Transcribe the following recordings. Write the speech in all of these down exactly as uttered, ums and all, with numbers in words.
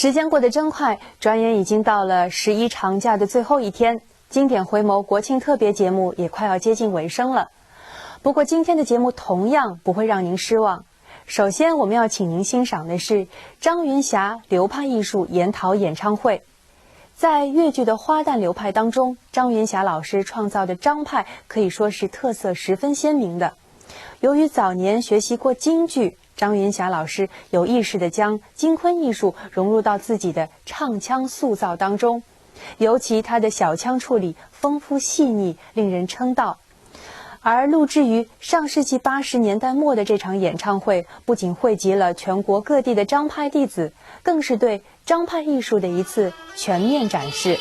时间过得真快，转眼已经到了十一长假的最后一天。经典回眸国庆特别节目也快要接近尾声了。不过今天的节目同样不会让您失望。首先，我们要请您欣赏的是张云霞流派艺术研讨演唱会。在越剧的花旦流派当中，张云霞老师创造的张派可以说是特色十分鲜明的。由于早年学习过京剧，张云霞老师有意识地将京昆艺术融入到自己的唱腔塑造当中，尤其她的小腔处理丰富细腻，令人称道。而录制于上世纪八十年代末的这场演唱会，不仅汇集了全国各地的张派弟子，更是对张派艺术的一次全面展示。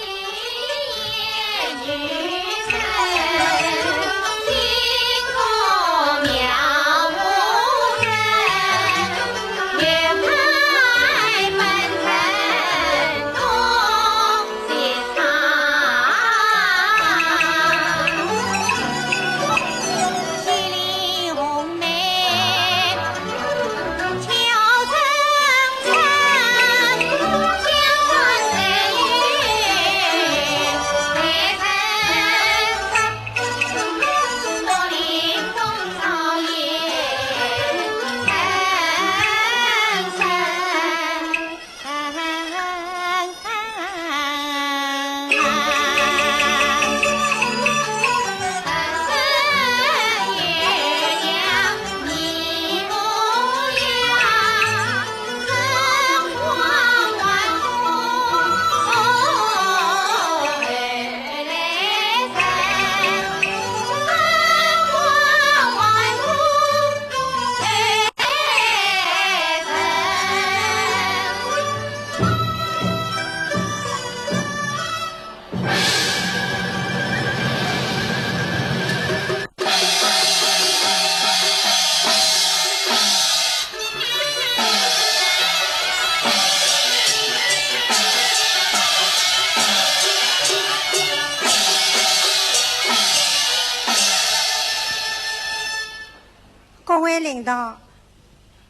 各位领导，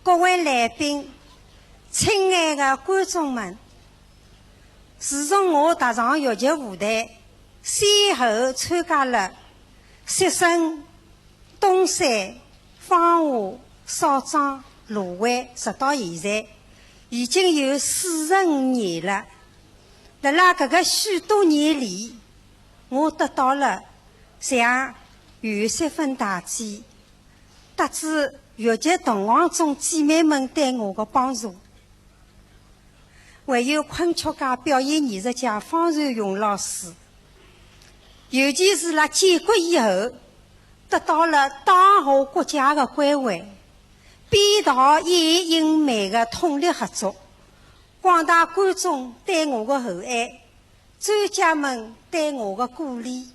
各位来宾，亲爱的观众们，自从我踏上越剧舞台，先后参加了薛生、东山、芳华、少庄、芦苇，直到现在，已经有四十五年了。辣辣搿个许多年里，我得到了像有些份大姐，搭仔越剧同行中姐妹们对我的帮助。 还有昆曲界表演艺术家方瑞勇老师，尤其是辣建国以后，得到了党和国家的关怀，编导、演、影、美的通力合作，广大观众对我的厚爱，专家们对我的鼓励。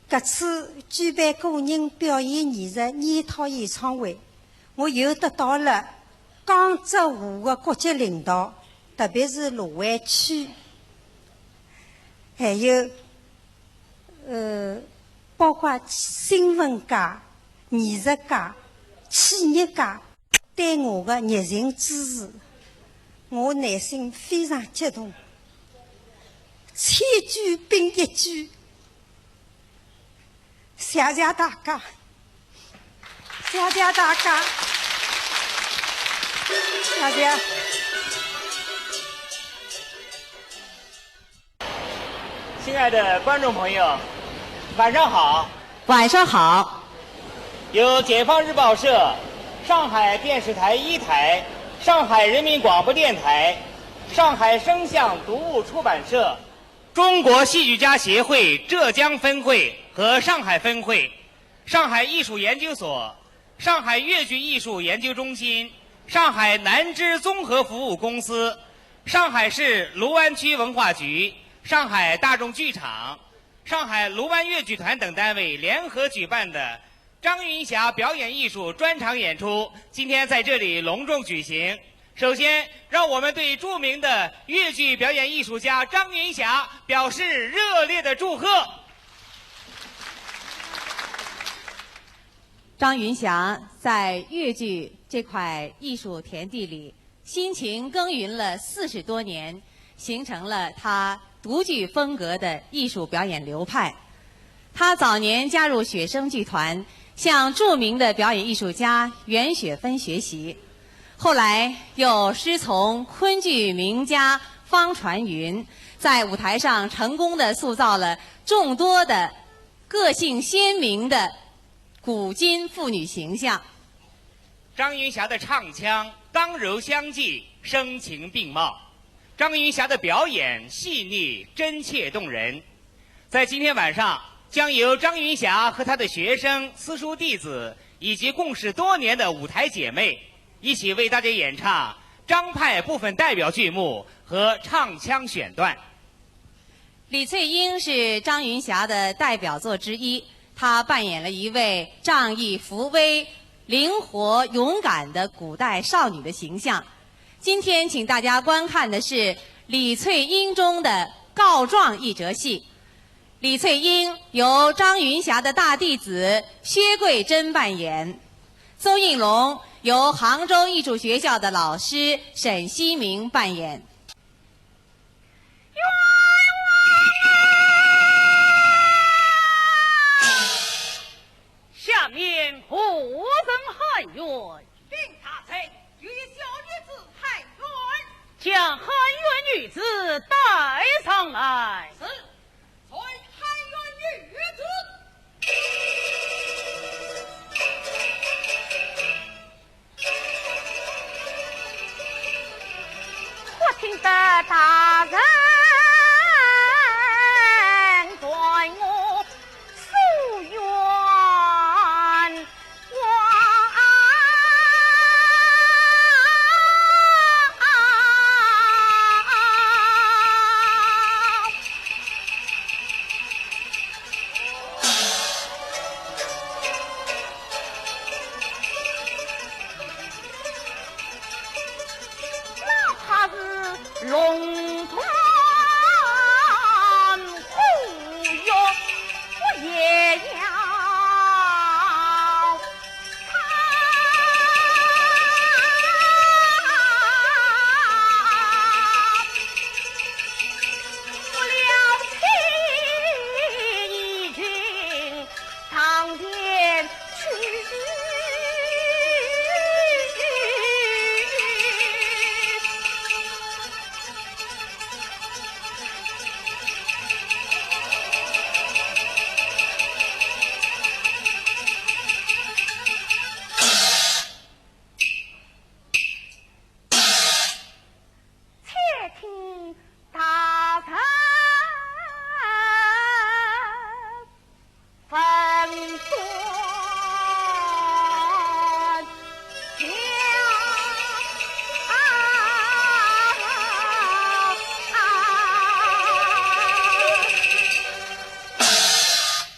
搿次举办个人表演艺术研讨演唱会，我又得到了江浙沪的各级领导，特别是卢湾区，还有，呃，包括新闻界、艺术界、企业界， 对我的热情支持，我内心非常激动。千句并一句，谢谢大家，谢谢大家，谢谢。 亲爱的观众朋友，晚上好。晚上好。由解放日报社、上海电视台一台、上海人民广播电台、上海声像读物出版社、中国戏剧家协会浙江分会和上海分会、上海艺术研究所、上海越剧艺术研究中心、上海南支综合服务公司、上海市卢湾区文化局、上海大众剧场、上海卢湾越剧团等单位联合举办的张云霞表演艺术专场演出，今天在这里隆重举行。首先，让我们对著名的越剧表演艺术家张云霞表示热烈的祝贺。 张云霞在越剧这块艺术田地里辛勤耕耘了四十多年，形成了他独具风格的艺术表演流派。他早年加入雪声剧团，向著名的表演艺术家袁雪芬学习，后来又师从昆剧名家方传云，在舞台上成功地塑造了众多的个性鲜明的古今妇女形象。张云霞的唱腔刚柔相济，声情并茂；张云霞的表演细腻、真切动人。在今天晚上，将由张云霞和她的学生、私塾弟子以及共事多年的舞台姐妹，一起为大家演唱张派部分代表剧目和唱腔选段。李翠英是张云霞的代表作之一，她扮演了一位仗义扶危、灵活勇敢的古代少女的形象。今天请大家观看的是李翠英中的告状一折戏。李翠英由张云霞的大弟子薛桂珍扮演，邹应龙由杭州艺术学校的老师沈锡明扮演。下面何人喊冤？禀大人，有一小女子喊冤。将喊冤女子带上来。是。传喊冤女子。我听得大人传我诉冤。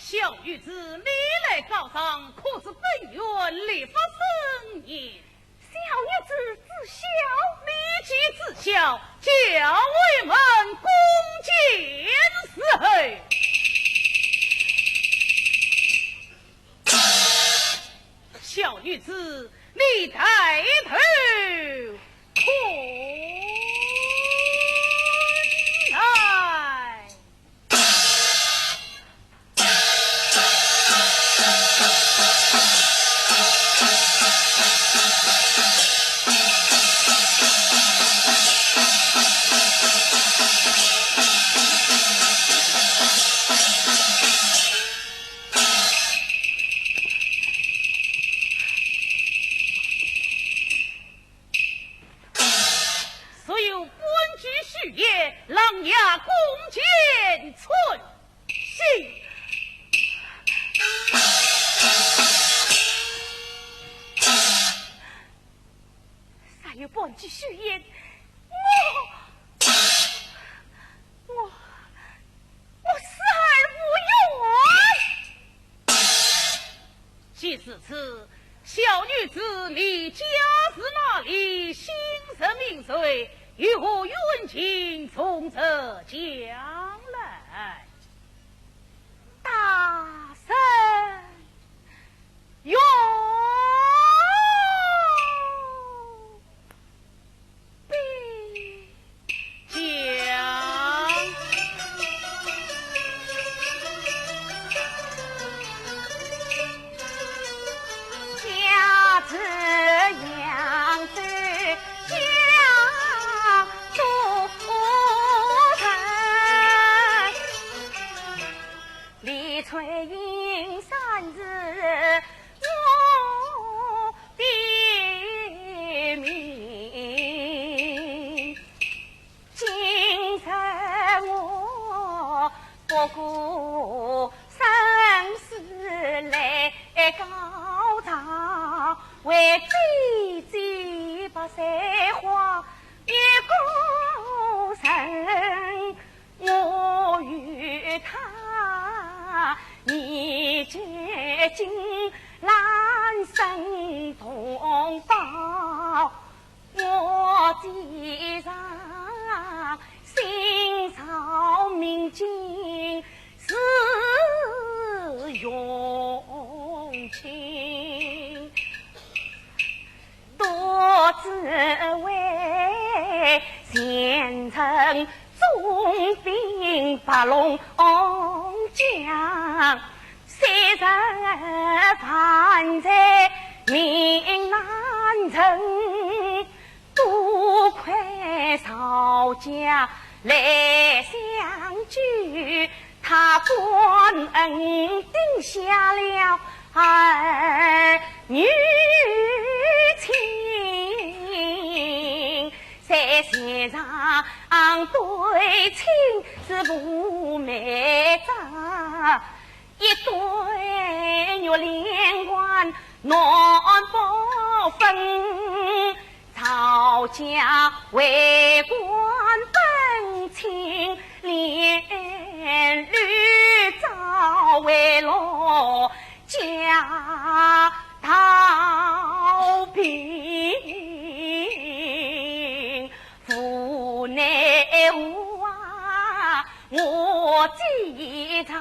小女子，你来告状，可知本院立法森严？小女子知晓，你既知晓，叫为门弓箭伺候。小女子，你抬头看来。 有半句虚言，我我我死而无怨。既如此，小女子你家住哪里？姓甚名谁？有何冤情？从实讲来。大人。 哟，总兵白龙将，三十万在命难成，多亏曹家来相救，他官恩定下了儿女情。 在前上对亲是无媒哉，一对玉连环难不分。曹家为官本清，连绿藻为乐， 家道贫，无奈何啊，我记着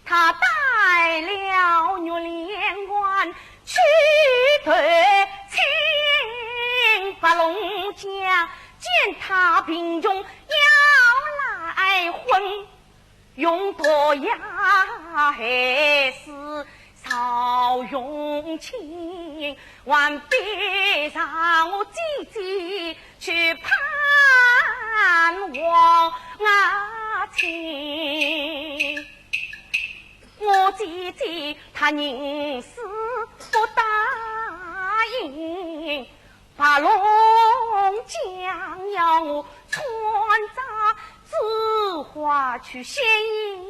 他带了玉连环去投亲。白龙将见他贫穷要来婚， 用毒药害死曹永清，还逼着我姐姐去攀王啊亲。我姐姐她宁死不答应， 白龙将要我穿插紫花去献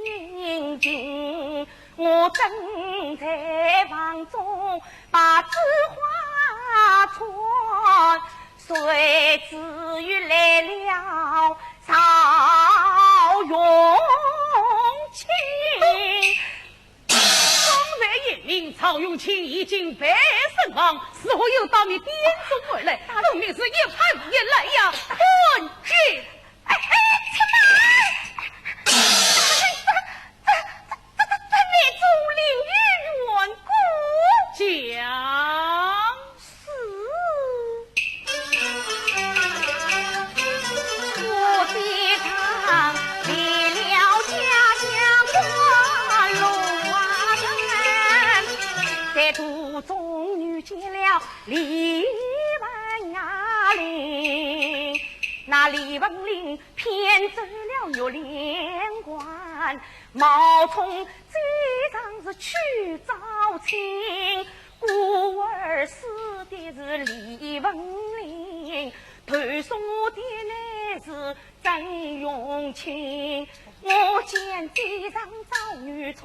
殷勤，我正在房中把紫花穿，谁知又来了曹永清。 方才言明曹永清已经被人亡，如何又到你店中而来？分明是一派胡言。来呀，看剑！哎，哎，且慢！这，这，这，这，这，这，你总另有缘故。讲。 是。我姐她离了家乡关路啊远，在途中遇见了李文林。那李文林骗走了玉连环，冒充姐丈是去招亲。 故而死的是李文林，投送我的乃是曾永清。我见姐丈遭遇惨，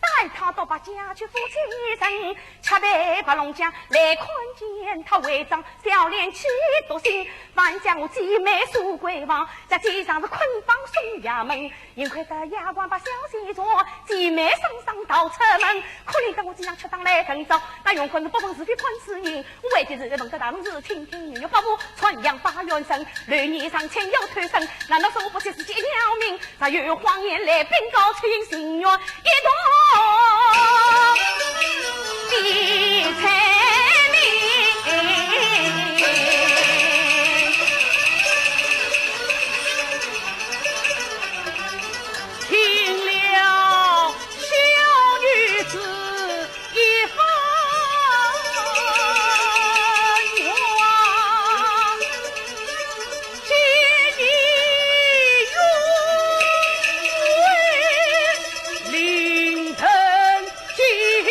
带他到白家去赴亲生，却被白龙将来看见，他为丈小脸气毒心，反将我姐妹送闺房，叫姐丈是捆绑送衙门。 幸亏得夜官把消息传，姐妹双双逃出门。可怜得我姐丈却当来更早，那用棍子不问是非判死刑。我为的是问得大事，听听女女八婆传扬八元神，流年上千要偷生，难道说我不惜自己一条命，若有谎言来禀告，出言情愿一同比才名。 听了小女子一番话，见你有为，令人敬仰。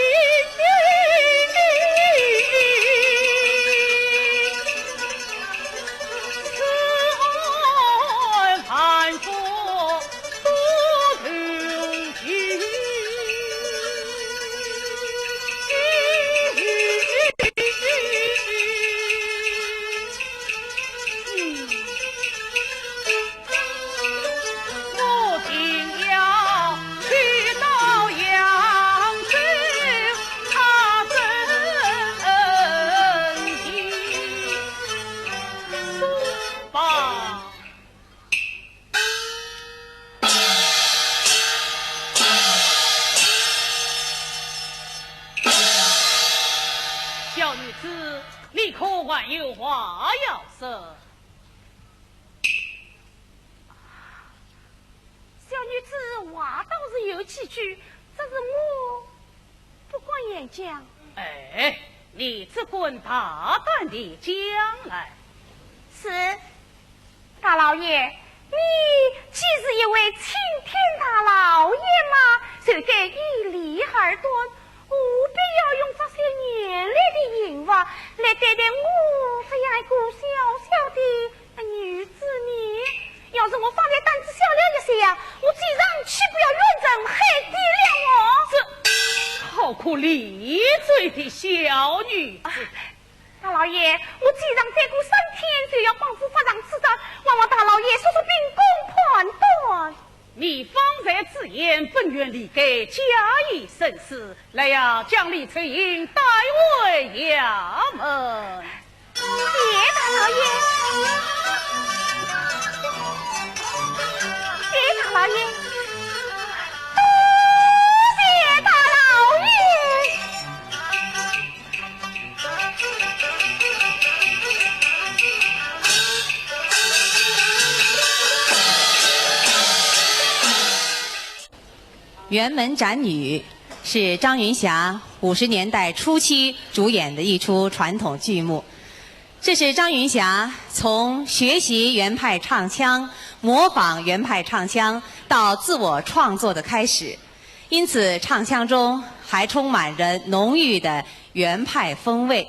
我定要去到扬州，查证情。说吧。小女子，你可还有话要说？这话倒是有几句，只是我不敢言讲。哎，你只管大胆地讲来。是，大老爷，你既是一位青天大老爷嘛，就该以礼而断，何必要用这些艳丽的银物来对待我这样一个小小的女子呢？要是我方才胆子小了一些呀，我既然岂不要冤沉海底了哦？这好个离罪的小女子！啊，大老爷，我既然再过三天就要帮府发上奏折，还望大老爷速速秉公判断。你方才之言，本院理该加以深思。来呀，将李翠英带回衙门。 谢大老爷，谢大老爷，多谢大老爷。《辕门斩女》是张云霞五十年代初期主演的一出传统剧目。这是张云霞从学习原派唱腔、模仿原派唱腔到自我创作的开始，因此唱腔中还充满着浓郁的原派风味。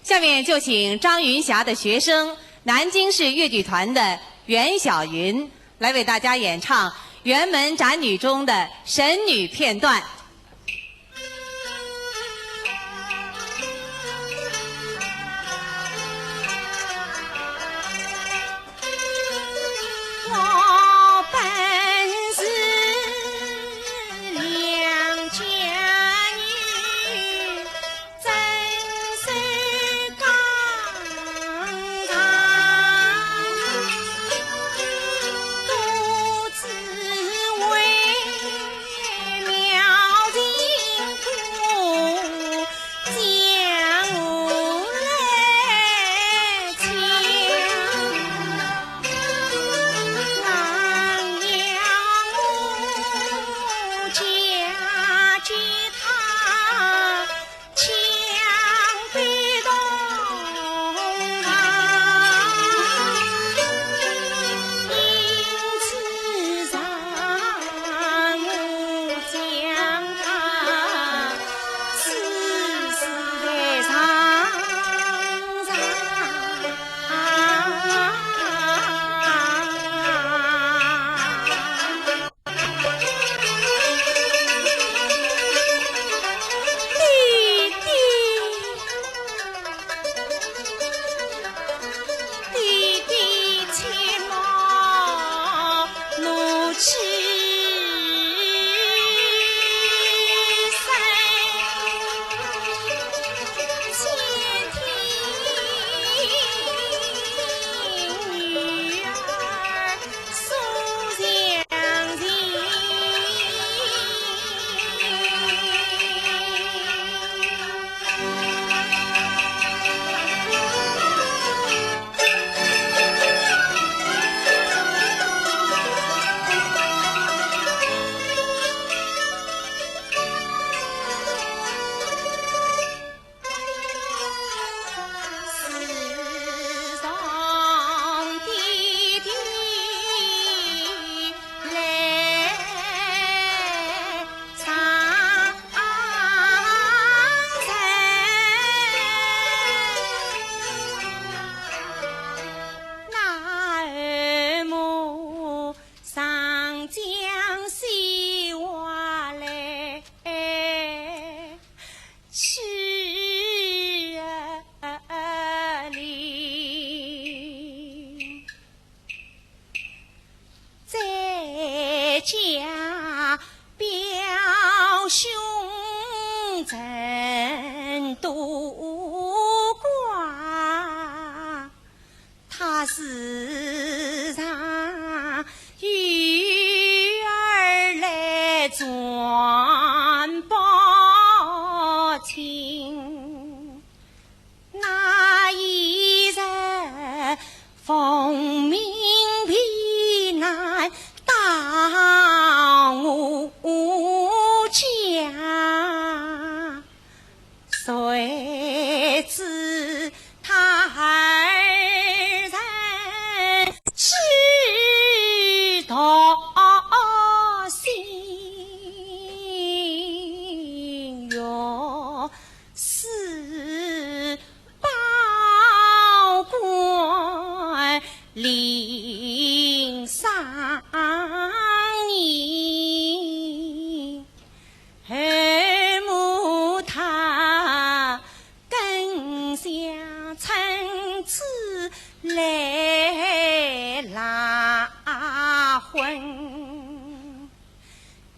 下面就请张云霞的学生、南京市越剧团的袁晓云 来为大家演唱《辕门斩女》中的神女片段。林上年，后母她更想趁此来赖婚。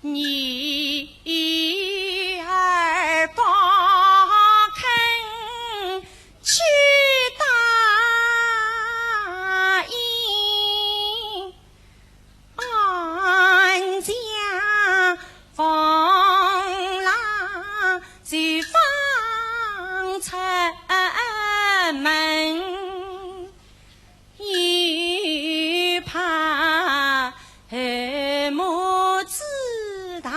女儿不肯去答应，安家风浪就放出门。 又怕后母知道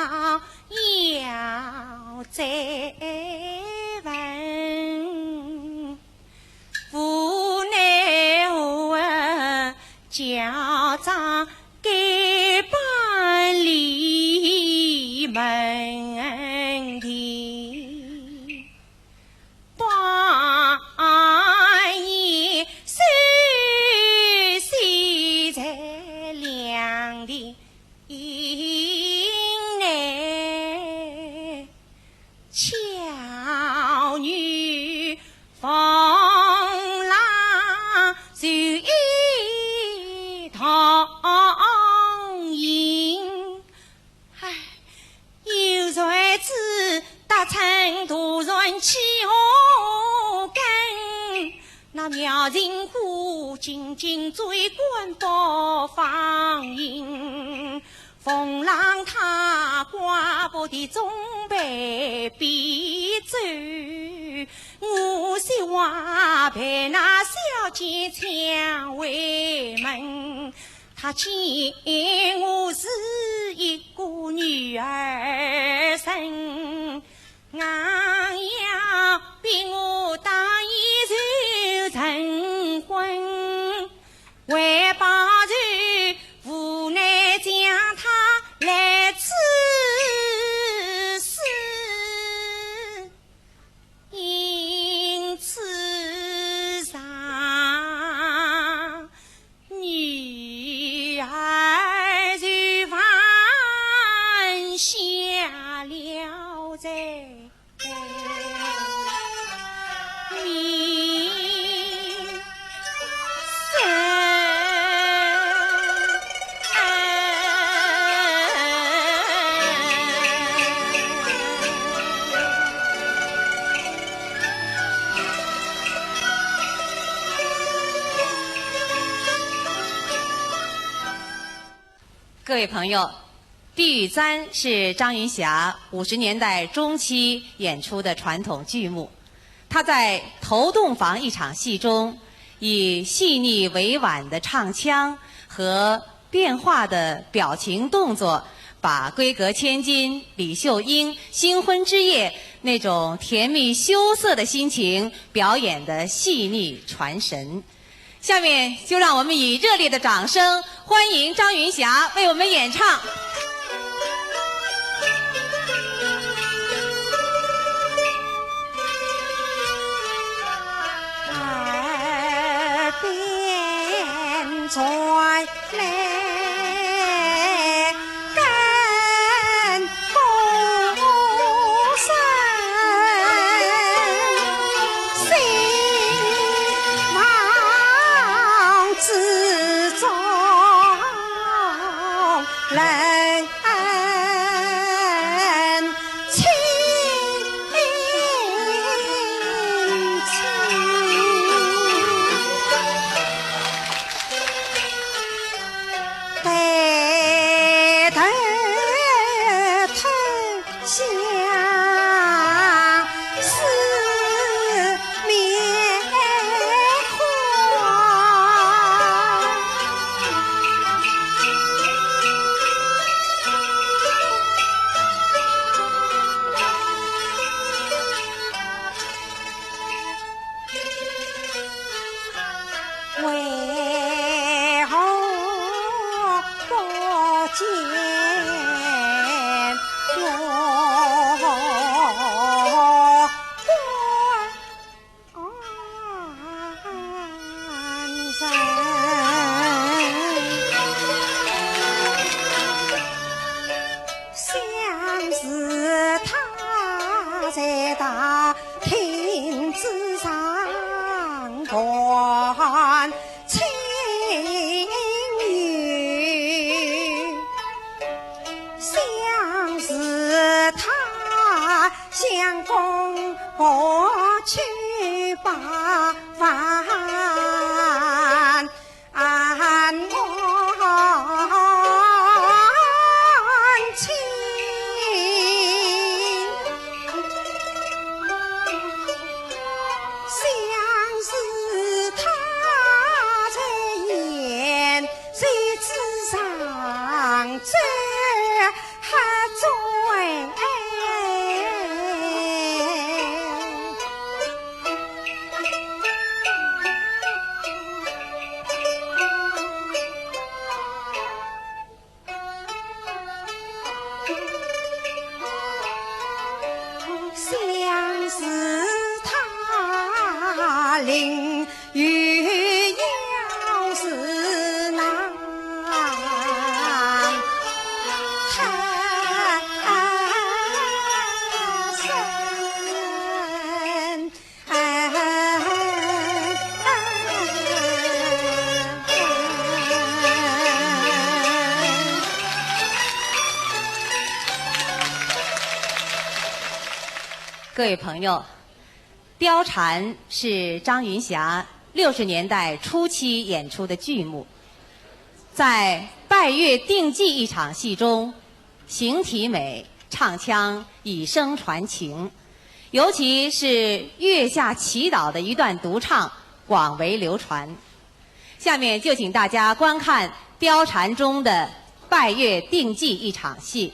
要再问，无奈何啊，家长该搬离门庭。 半夜苏醒在凉亭内，巧女逢郎就一同行。 唉，有才子搭乘渡船去何更？那描情花径径追赶不放行。逢郎他寡不敌众陪扁舟，我惜话陪那小姐抢回门。 他见我是一个女儿身，硬要逼我答应就成婚，为报仇无奈将她来处死。 因此上，女儿就犯下了罪。各位朋友，《碧玉簪》是张云霞五十年代中期演出的传统剧目。她在头洞房一场戏中，以细腻委婉的唱腔和变化的表情动作，把闺阁千金李秀英新婚之夜那种甜蜜羞涩的心情表演得细腻传神。 下面就让我们以热烈的掌声欢迎张云霞为我们演唱。各位朋友，《貂蝉》是张云霞六十年代初期演出的剧目，在《拜月定计》一场戏中，形体美，唱腔以声传情，尤其是月下祈祷的一段独唱广为流传。下面就请大家观看《貂蝉》中的《拜月定计》一场戏。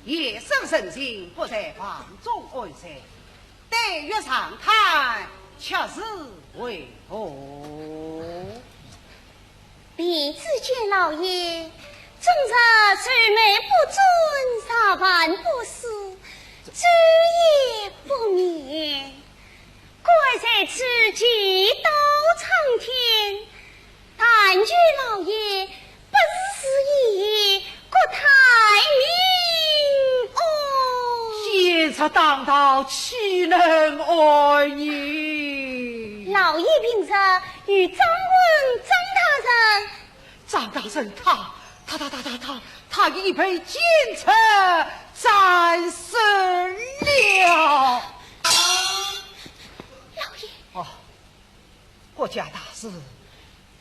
夜深人静，不在房中安睡，对月长叹，却是为何？婢子见老爷，终日愁眉不展，茶饭不思，晝夜不眠。怪在此祈祷苍天， 但求老爷不辞时，国泰民安。贤侄当道，岂能安宁？老爷平日与张文、张大人，张大人他，他，他，他，他，他，他已被奸贼斩首了。老爷，哦， 国家大事，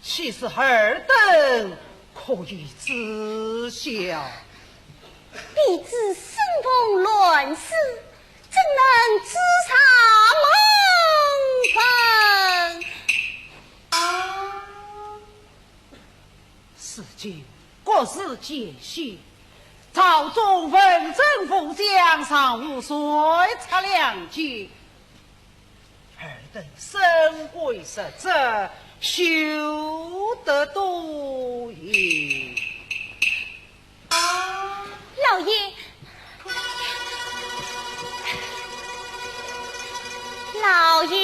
岂是尔等可以知晓？婢子身逢乱世，怎能知察门风？如今国事艰险，朝中文臣武将尚无谁察良机， 尔等身为弱者，休得多言。老爷，老爷。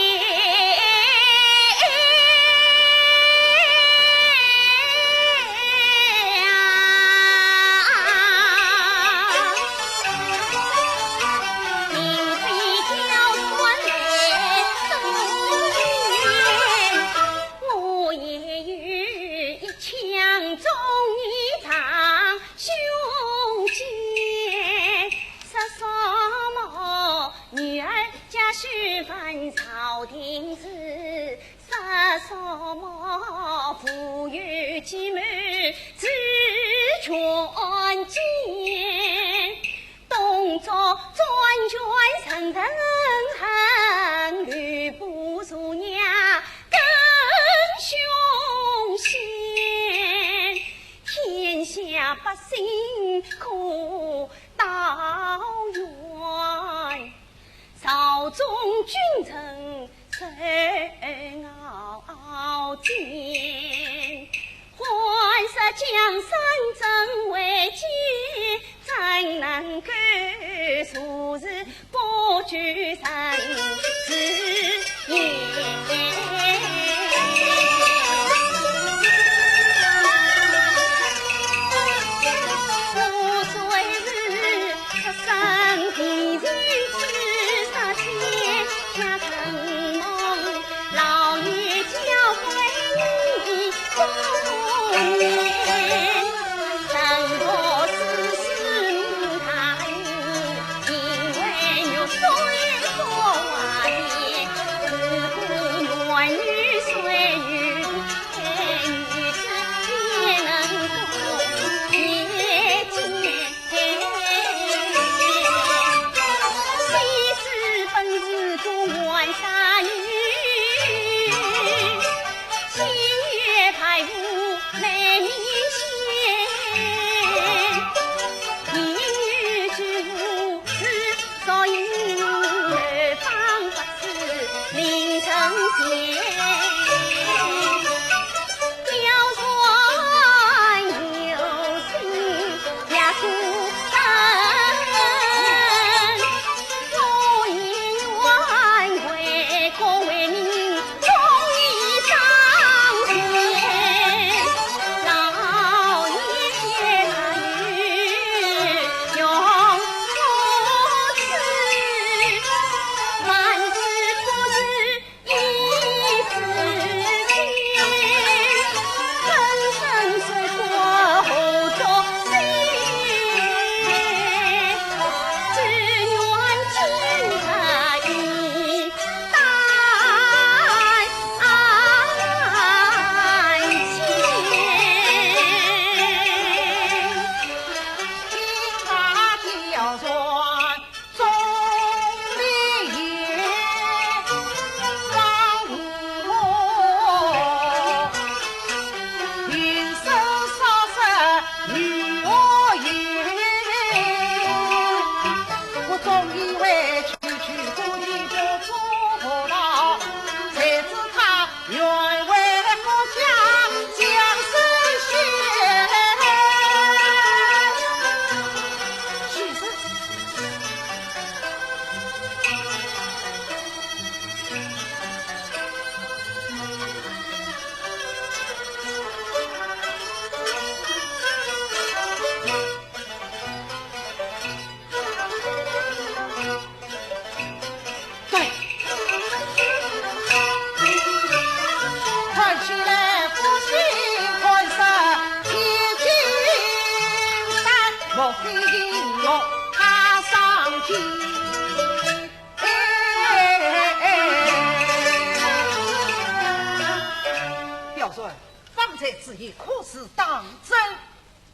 这之言可是当真？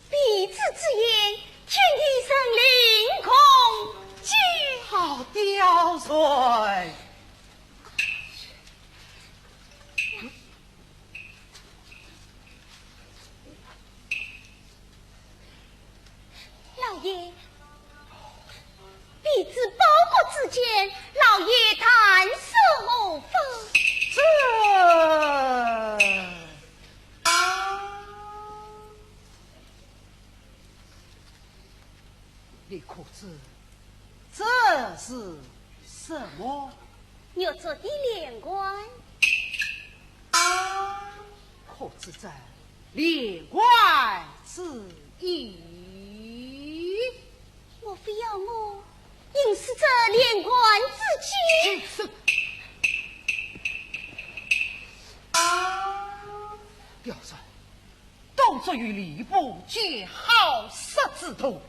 婢子之言，天地神灵共鉴。好刁钻！老爷，婢子报国之间，老爷谈何风？这……啊，你可知这是什么？玉镯的连环。啊，可知这连环之意？莫非要我应是这连环之计？是。啊，刁钻， 东族与吕布结好色之徒，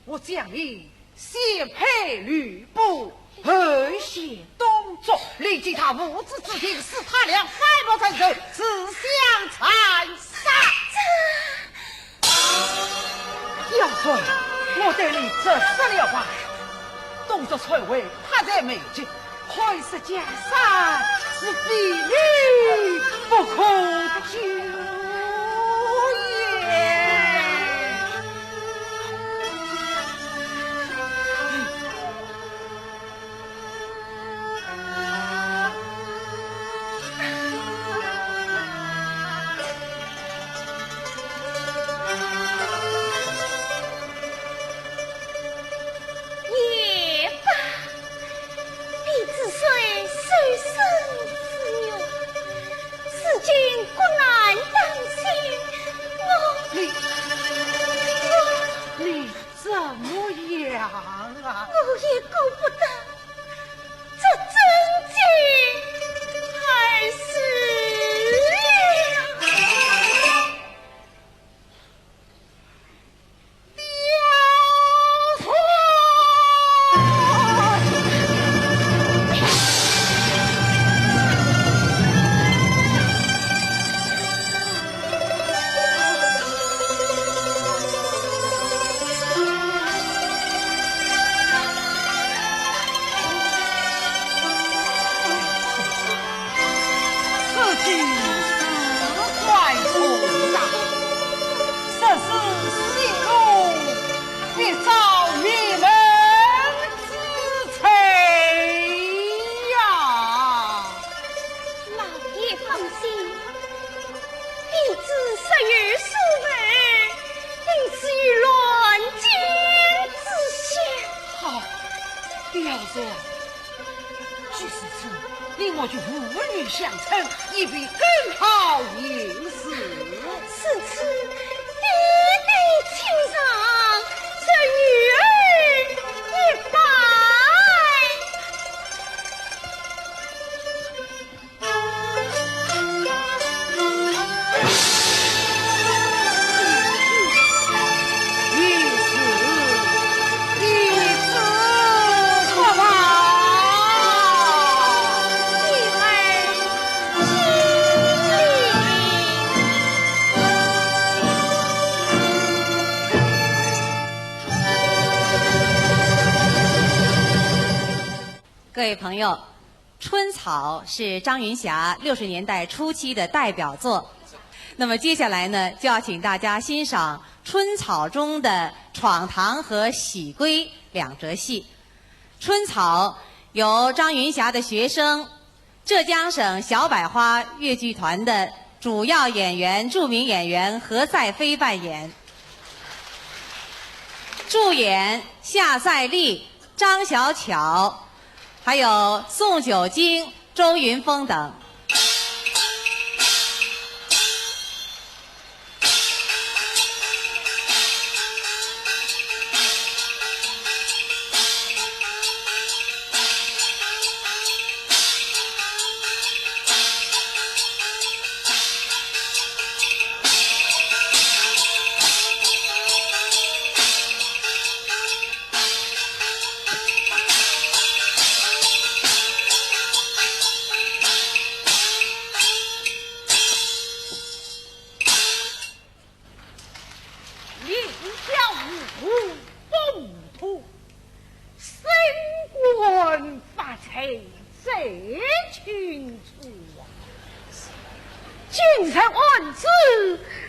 我将你先配吕布，后献东族，令其他无知之徒，使他俩反目成仇，自相残杀。刁钻，我对你这说了吧，东族篡位，迫在眉睫， 汉室江山是非你不可救也。也罢， 婢子虽受生之辱，如今国难当前，我……你……我……你怎么样啊？我也顾不得这贞节而死了。 刁钻！此句是怪从哪？ 实是戏弄，必遭灭门之罪呀！老爷放心，婢子实有所闻，定是有乱箭之心。好，刁钻， 既是此，你我就父女相称，以便更好行事。如此，爹爹请上，这女儿一拜。各位朋友， 《春草》是张云霞六十年代初期的代表作。那么接下来呢，就要请大家欣赏《春草》中的闯堂和喜归两折戏。《春草》由张云霞的学生，浙江省小百花越剧团的主要演员、著名演员何赛飞扮演。助演夏赛丽、张小巧， 还有宋九金、周云峰等。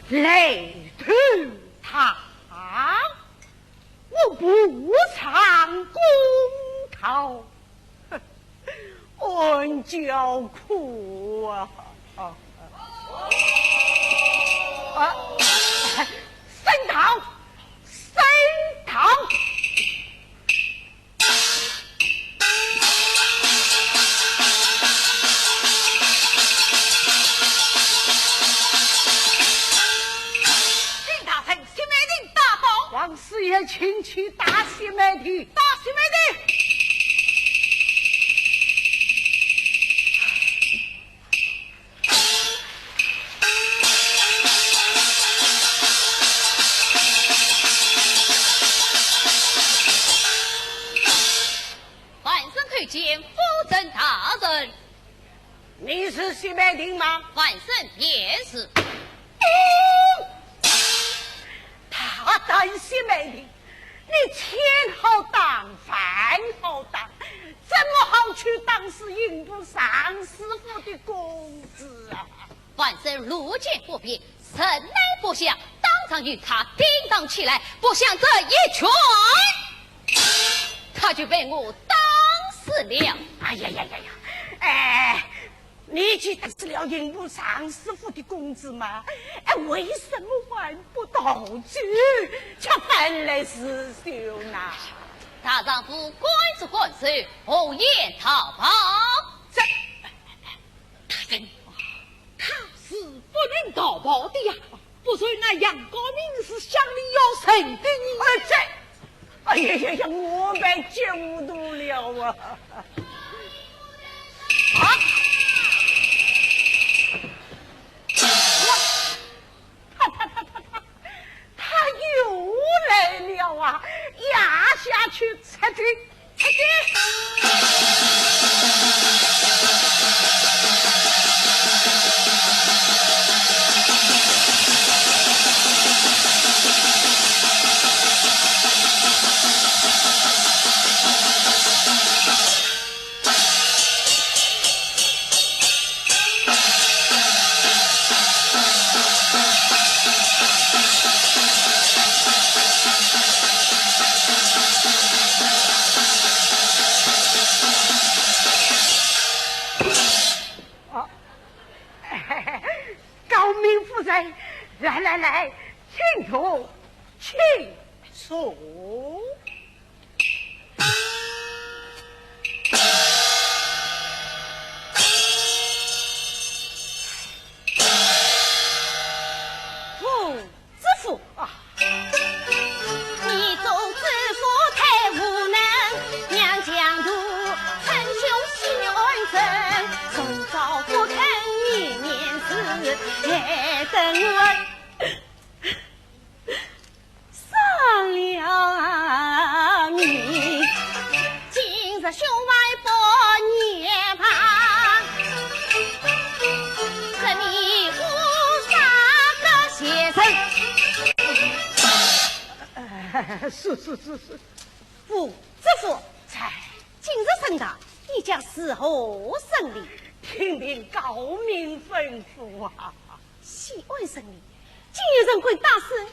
来投唐，我不尝公道，恩叫苦啊！啊，啊，升堂，升堂。 请大人，薛蛮庭打倒。王师爷，请去打薛蛮庭。打薛蛮庭。 万岁叩见夫人大人。你是薛蛮庭吗？万岁，便是。大胆薛蛮庭，你钱好当，饭好当，怎么好去当是刑部尚书府的公子啊？ 万岁路见不便，神来不祥，当场与他顶撞起来，不想这一拳，他就被我打死了。哎呀呀呀呀！哎，你既打死了刑部尚书府的公子嘛，哎，为什么还不逃走，却反来自首呢？大丈夫敢作敢受，何言逃跑？这，大人， 他是不能逃跑的呀，不然那杨高明是乡里要人的呢。哎，这，哎呀呀呀，我被激糊涂了啊！啊！他，他，他，他，他，他又来了啊！押下去，出去。 哦，高明夫人，来来来，请坐，请坐。 夫子府啊。你做知府太无能，娘强徒，称兄许恩深，从早不肯，年年是害得我 伤了你。今日兄外不言吧，这你无啥个先生。是，是，是，是。夫子府。在。今日升堂，你将如何审理？听凭高明吩咐啊。 谢恩审理，既有人敢打死我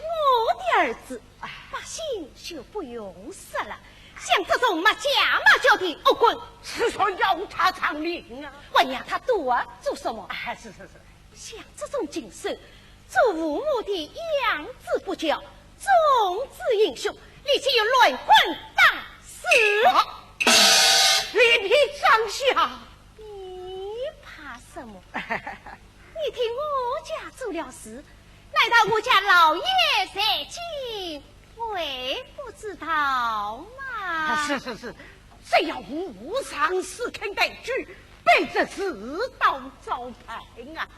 的儿子，百姓就不用说了。像这种骂家骂叫的恶棍，是说要他偿命啊！还要他多做什么？哎，是，是，是。像这种禽兽，做父母的养之不教，重之轻刑，理当乱棍打死。啊，李平上下。你怕什么？ 你替我家做了事，难道我家老爷在京还不知道吗？啊，是，是，是，只要无上司肯抬举，卑职自当照办啊。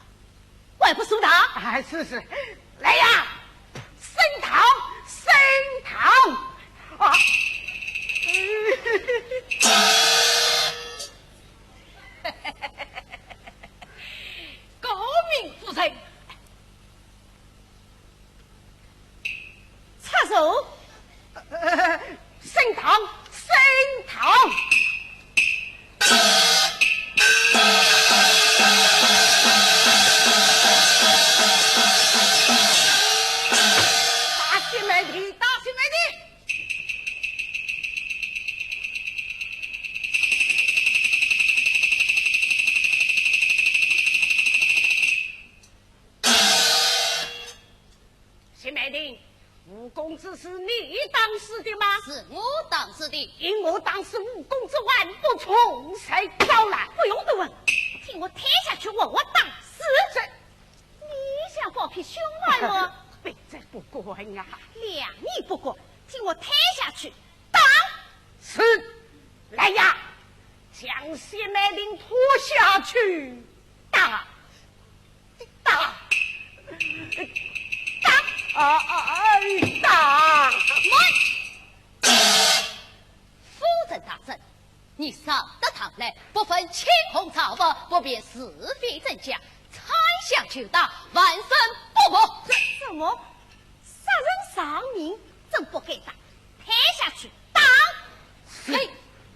还不速逃？哎，是，是，来呀，升堂，升堂啊！ 高明夫人。插手。呃，升堂，升堂。哎，你打新媒体。新媒体，吴公子是你打死的吗？是我打死的。因我打死吴公子，还不从实招来？不用多问，替我推下去，活活打死。这，你想包庇凶犯么？卑职不敢啊。谅你不敢，替我推下去，打。是。来呀，将谢美玲拖下去，打。打。打。啊，啊，啊，打。慢！夫人大人，你上得堂来，不分青红皂白，不辨是非真假，参详就打，万分不可。什么？杀人偿命，真不该打，推下去打。嘿，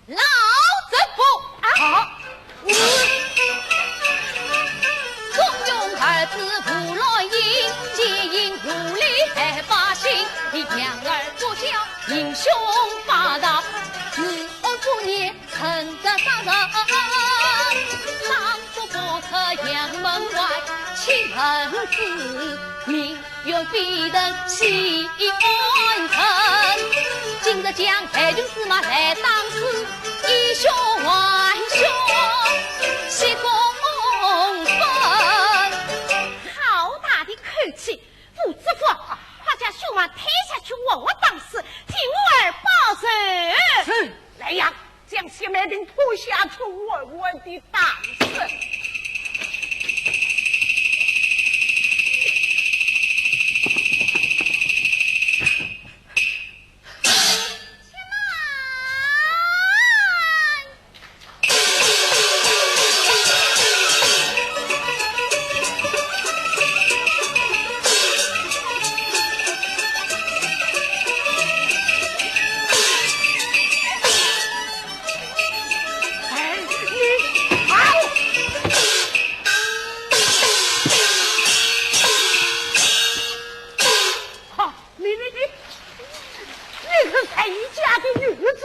老贼婆！啊！好。忠勇儿子吴兰英，坚硬如雷百百姓，养儿不教，英雄霸道，治安不严， 沉得杀人，丈夫不出衙门外，岂能知民怨沸腾心安沉。今日将害群司马来打死，以雪还雪，雪中送。好大的口气！ 吴知府，快将凶犯推下去，活活打死，替我儿报仇。是。来呀，将谢美玲拖下去，活活地打死。且慢！ 哎，你，啊！好，你，你，你，你是谁家的女子，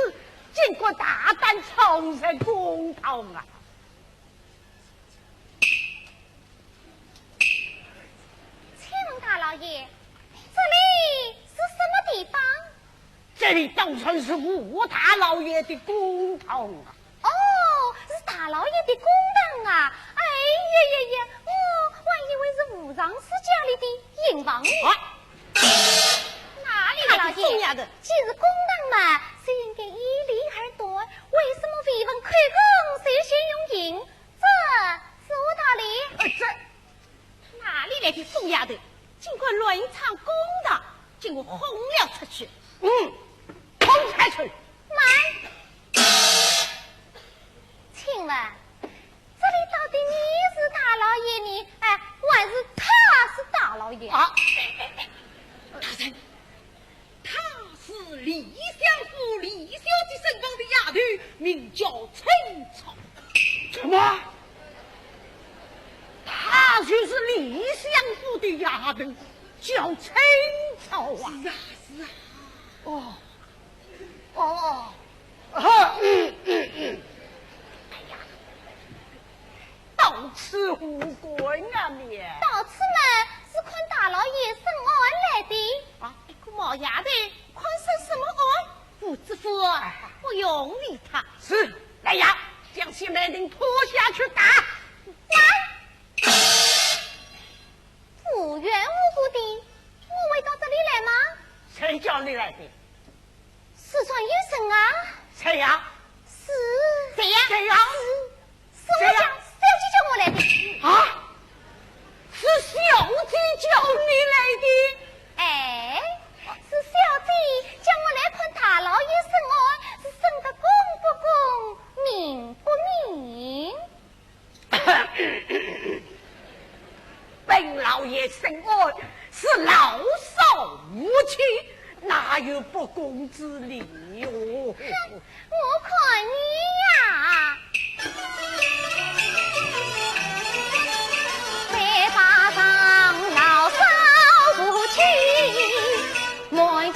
竟敢大胆闯入公堂啊？ 请问大老爷，这里是什么地方？这里当然是吴大老爷的公堂啊。哦，是大老爷的公堂啊！哎呀呀呀，我还以为是吴尚书家里的营房呢。啊！哪里来的疯丫头？大老爷，既是公堂嘛，就应该以礼而断，为什么未闻开供就先用刑？ 这是无道理。哎，这，哪里来的疯丫头，竟敢乱闯公堂，将我轰了出去。嗯，轰出去。慢！请问，这里到底你是大老爷呢，哎，还是他是大老爷？啊，哎，哎，哎，大人， 她是李相府李小姐身旁的丫头，名叫春草。什么？她就是李相府的丫头，叫春草啊？是啊，是啊。哦，哦，哦，啊，嗯，嗯，嗯。哎呀， 到此无关啊，免。到此嘛，是看大老爷审案来的。啊，一个毛丫头，看审什么案？吴知府，不用理他。是，来呀，将谢美玲拖下去打。来！无缘无故的，我会到这里来吗？谁叫你来的？ 世上有人啊？谁呀？是。谁呀？谁呀？是，是我家小姐叫我来的。啊？是小姐叫你来的？哎，是小姐叫我来看大老爷审案，是审得公不公，明不明？ 本老爷审案是老少无欺，哪有不公之理哟？哼，我看你呀，嘴巴上老少无欺，满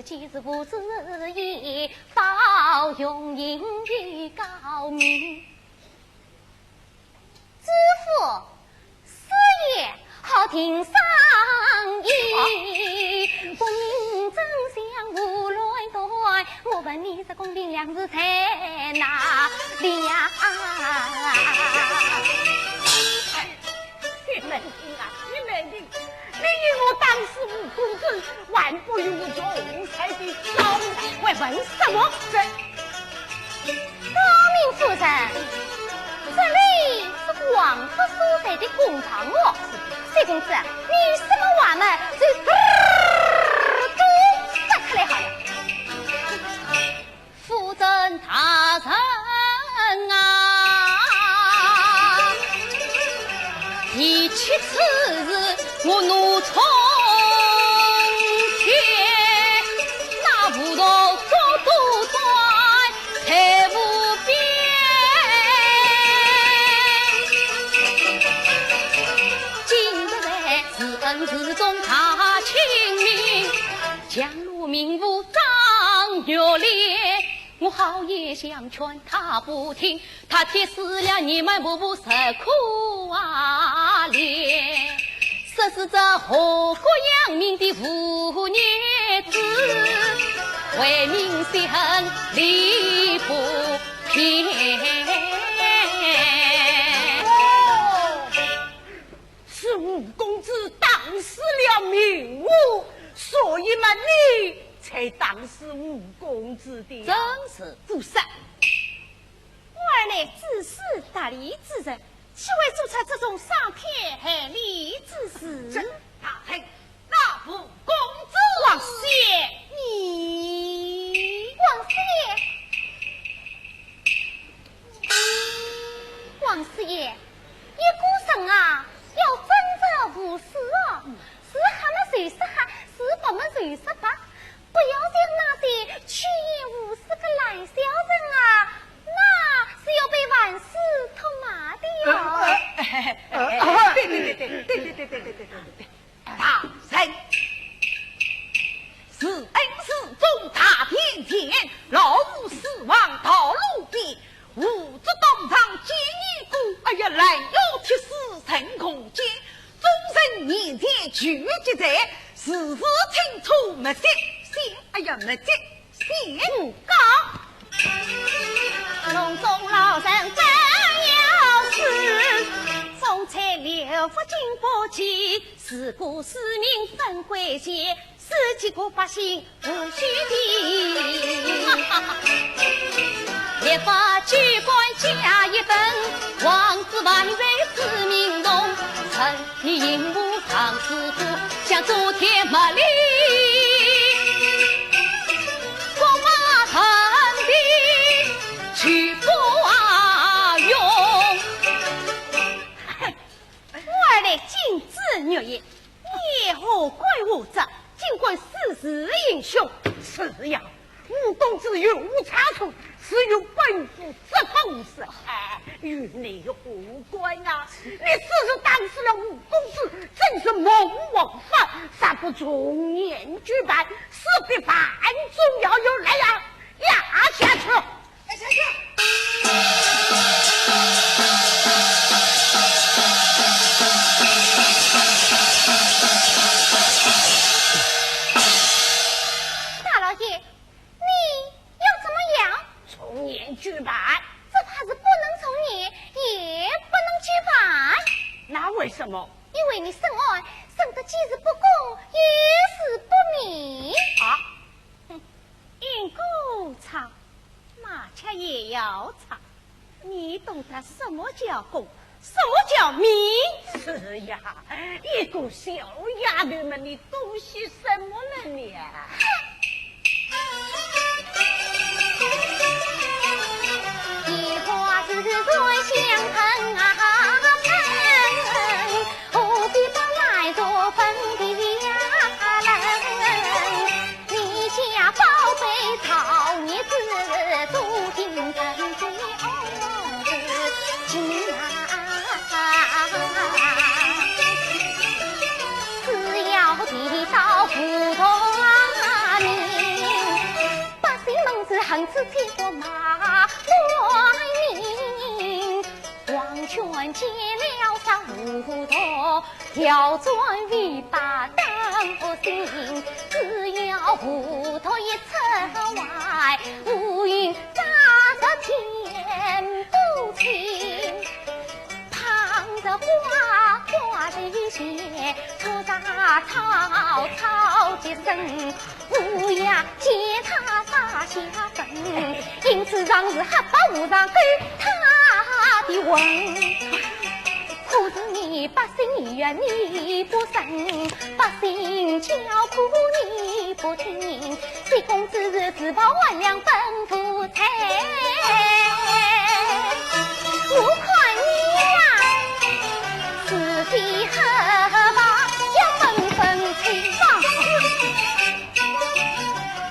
既是无事也报雄英的高明。知府，师爷，好听商议。啊。功名真相无论断，我问你这公平良字在哪里呀？哎，你们听啊，你们听。 你与我打死吴公子，还不与我同罪的高明？还问什么？这……高明夫人，这里是王府所在的公堂哦。薛公子，你什么话嘛，就嘟嘟嘟说出来好了。 夫人大人啊，提起此事我怒冲天，那葡萄做多酸才无边。今日在是恩是重大清明，降落明父张玉莲。 我好言相劝他不听，他铁死了你们婆婆受苦啊哩。说是这祸国殃民的无孽子，为民雪恨理不平。哦，是吴公子打死了明父，所以嘛，你 才打死吴公子的呀。正是。不是。我儿乃知书达理之人，岂会做出这种伤天害理之事？这大人，那吴公子……王师爷，你……王师爷，王师爷，一个人啊，要争吵无事哦。 是黑么就是黑，是白么就是白，不要像那些趋炎附势的烂小人啊，那是要被万世唾骂的哟。呃，呃，呃，对，对，对，对。大人，是恩是重大庭前，老夫死亡道路边，无知当场见义故，哎呀，拦腰踢死成空间。 众人面前拒绝罪，事实清楚，没罪先，哎呀，没罪先。不告。笼中老臣真要死，总裁刘福金不济，自古市民分贵贱， 是几个百姓无须提。立法机关加一等，王子万岁子民同，臣民应无上之福，想做天没理，国法臣民去不用。我儿乃金枝玉叶， 你何官何职，竟敢私自行凶？是呀，吴公子有无差错，是由本府执法无私。哎，与你何干啊？你私自打死了吴公子，真是目无王法，若不从严处办，势必万众摇摇，来呀，押下去。 大老爷，你要怎么样？从严处办。这怕是不能从严，也不能处办。那为什么？因为你审案，审得既是不公，也是不明。啊？哼，因果差， 那却也要差。你懂得什么叫公，什么叫明？是呀，一个小丫头嘛，你懂些什么呢你啊？一花枝传香喷啊喷，何必把来做粉的呀冷？ 你家宝贝造孽子，注定成罪哦，情啊！只要提到葡萄啊，你子千国马乱名，黄泉见了杀无道，调转尾巴当不醒，只要无道一出外，乌云扎着天不晴。碰着刮刮雷电，土沙草草结生， 乌鸦见他撒下粉，因此常时黑白无常勾他的魂。可是你百姓意愿你不顺，百姓叫苦你不听，这公子是自报万两本无才。我看你呀，是非黑白要分分清。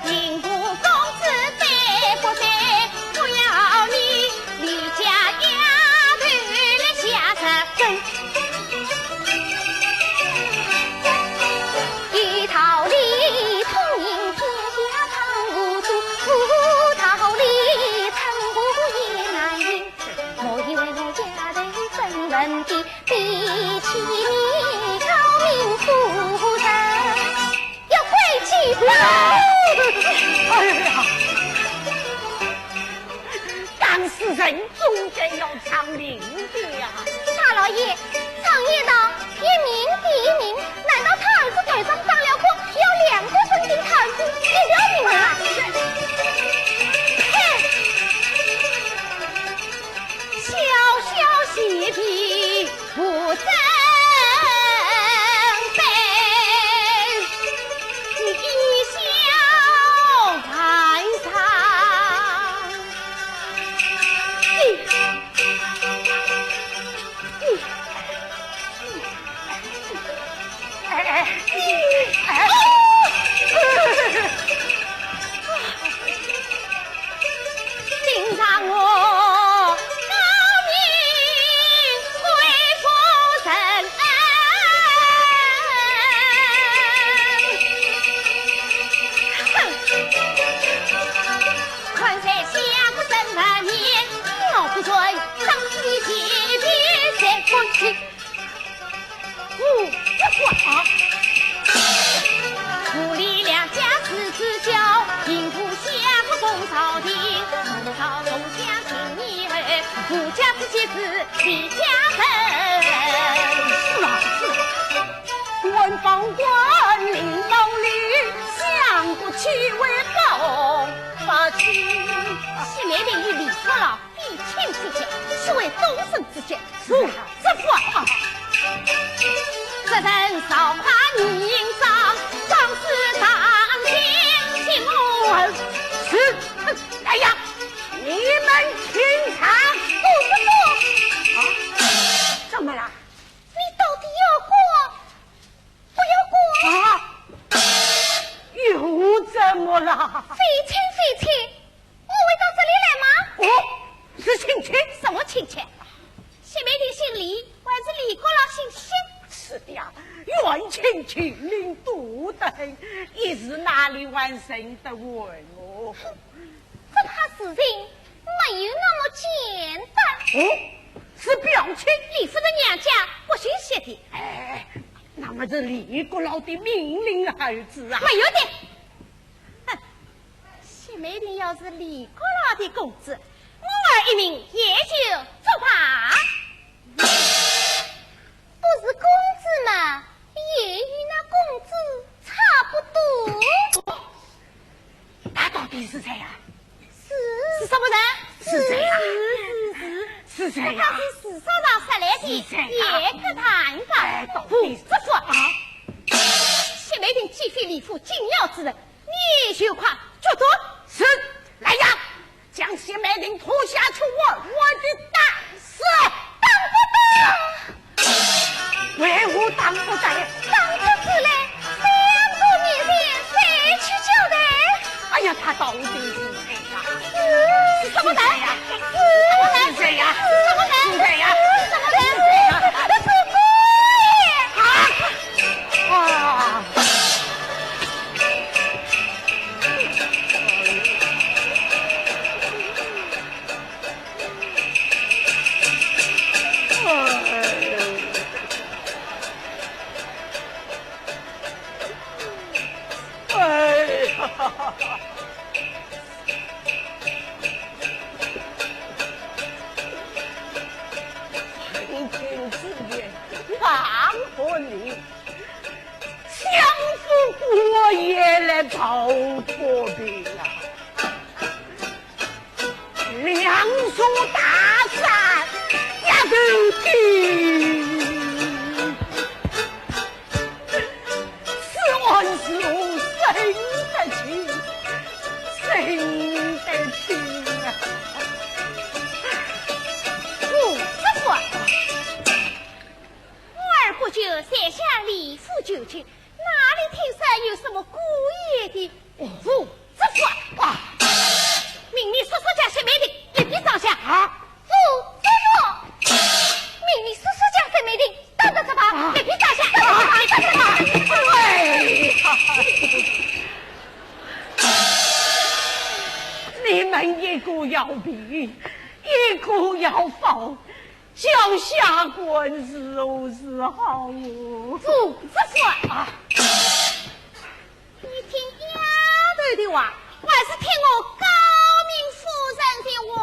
林府公子对不对？不要你离家丫头来下手。有道理通行天下道路，无道理寸步也难行。我以为我丫头本分的，比起你高明夫人。 要跪地吧！哎呀，当事人总该要唱名的呀。大老爷，常言道，一名抵一名，难道他儿子头上长了光，要两个分给他儿子一条命啊？嘿！小小邪婢 不争本，贻笑万丈。哎，哎，哎，哎。 今朝我高明贵夫人，哼！看在相公人面，我不准，当时你姐姐在哭泣。 五十块。父李两家世子孝，平父相公同朝廷，同朝同享情义厚，父家之妻子李家人。是啊，是啊。官方官令道理，相国岂为保不齐？谢梅亭与李国老 比亲之间，是为终身之计，如何是法？这人少怕你张，壮士当先，请我。是，来呀，你们请上。不，不，不。啊，怎么了？你到底要过，不要过？啊，又怎么了？非亲非戚， 我会到这里来吗？哦，是亲戚。什么亲戚？谢梅亭姓李，还是李国老姓辛？是的呀，远亲近邻多得很，一时哪里还认得我哦？这怕事情没有那么简单。哦，是表亲？李夫人娘家不姓谢的。哎，那么是李国老的命令儿子啊？没有的。 哼，谢梅亭要是李国老的公子，我儿一命也就作罢。不是公子嘛，也与那公子差不多。他到底是谁呀？是，是什么人？是谁呀？是，是，是，是谁呀？他是世上上杀来的，是谁呀？也可谈吧。哎，到底是，不，不说。啊？谢梅亭既非李府紧要之人， 你就快决断。是，来呀，将谢梅亭拖下去，活活地打死。打不得。为何打不得？打不起来，相公面前谁去交代？哎呀，他到底是谁呀？是什么人？是什么人？是什么人？是什么人？是什么人？啊！啊！也来跑脱的呀。两座大山压头顶，此案是我审得清，审得清啊。我这话，我儿不久才向李府求亲， 哪里听说有什么姑爷的？哦，这话啊！命你速速将薛美婷立即装下。啊？哦，这话！命你速速将薛美婷打得这把，立即装下，打得这把，打得这把。哎呀！你们一个要比，一个要false， 叫下官如何是好哦？不，这话啊！你听丫头的话，还是听我高明夫人的话？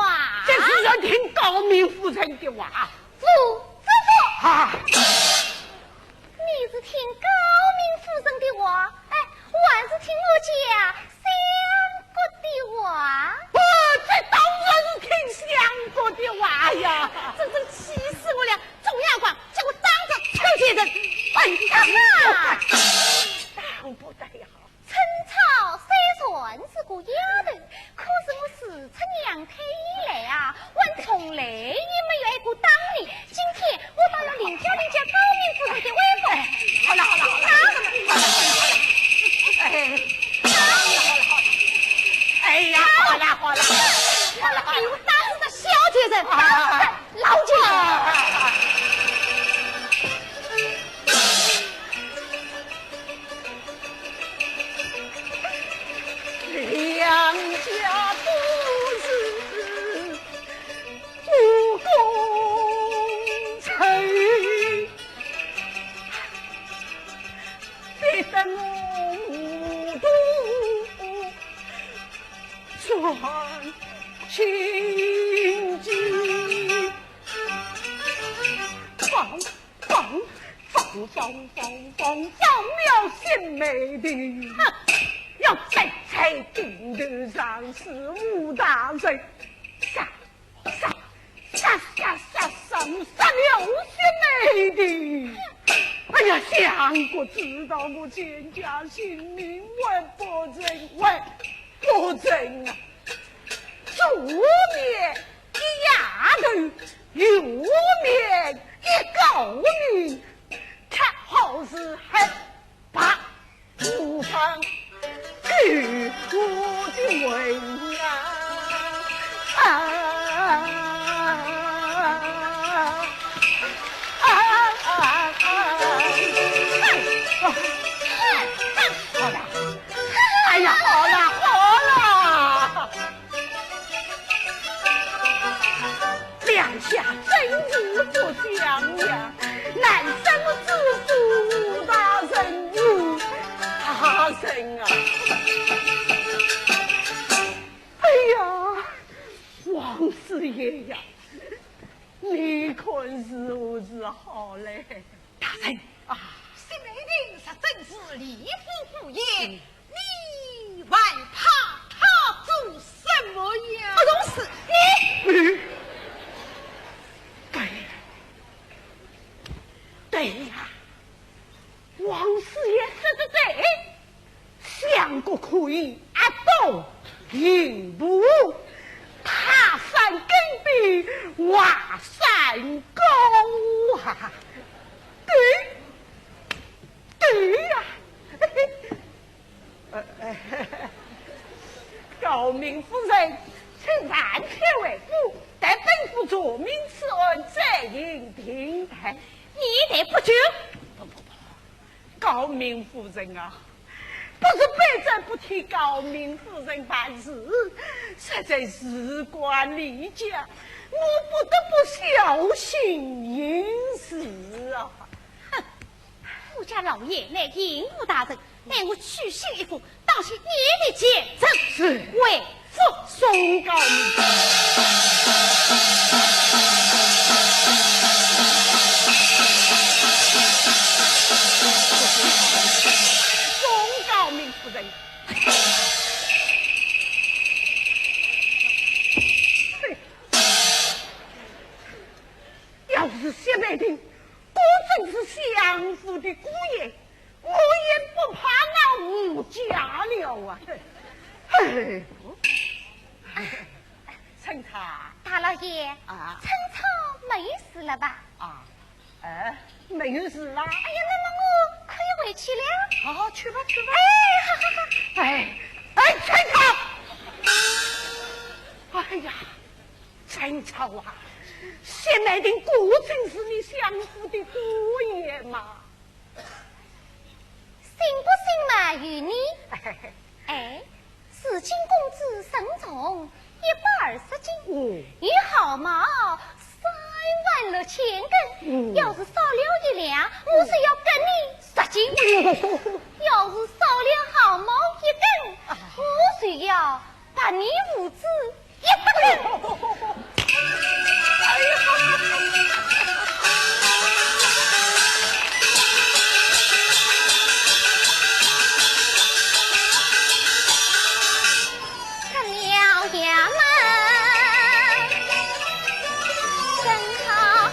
这是要听高明夫人的话。不，这话啊！你是听高明夫人的话，哎，还是听我家相国的话？哦，这当然是听相国的话呀！真正气死我了！ 总要讲，叫我当着臭贱人，本当啊！当不得呀！春草虽然是个丫头，可是我自出娘胎以来啊，还从来也没有挨过打呢。今天我倒要领教领教高明夫人的威风。好了好了好了，好了好了好了，哎，哎呀，好了好了，好了好了，比我当着小贱人，当着 老姐。两家都是不公臣，逼得我糊涂转心机。放放放放放放放了薛美婷，哼，要斩在顶头上，是武大人。杀杀杀杀杀，我杀了薛美婷。哎呀，相国知道我全家性命，我不仁，我不仁啊！ 做面一丫头，有面一高明，她好是黑白无常，给我的魂啊！啊啊啊啊！好了，哎呀，好了，好了。 两家真是不相让，难生知府大人与大人啊！哎呀，王师爷呀，你看如何是好嘞？大人啊，薛美婷实真是李府姑爷， 你还怕她做什么呀？不懂事，你对，对呀，王师爷说的对，相国可以压倒刑部，泰山更比华山高啊！对，对呀。 呃，高明夫人，请暂且回府，待本府查明此案再行定夺。你待不久。不不不，高明夫人啊，不是卑职不替高明夫人办事，实在事关李家，我不得不小心行事啊。哼， 我家老爷乃刑部大人，待我去信一封，当谢你的见证。是。回府。送高明，送高明。是谢美定，果真是相府的姑爷，我也不怕熬无家了啊！哎，春草。大老爷，啊。春草没事了吧？啊，呃，没有事啦。哎呀，那么我可以回去了。好，去吧，去吧。哎，哈哈哈。哎，哎，春草！哎呀，春草啊，谢美定果真是你相府的姑爷吗？信不信嘛，由你。哎，如今公子身重一百二十斤，嗯。与毫毛三万六千根，嗯。要是少了一两，我是要割你十斤。嗯。要是少了毫毛一根，啊。我就要 把你五子一百根。哎呀！看了衙门，真好了。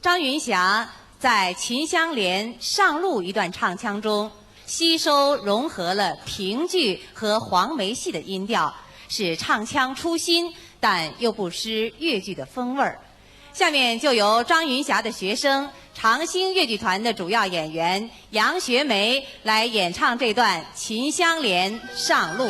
张云霞在《秦香莲·上路》一段唱腔中，吸收融合了评剧和黄梅戏的音调，使唱腔出新，但又不失越剧的风味儿。下面就由张云霞的学生长兴越剧团的主要演员杨学梅来演唱这段《秦香莲·上路》。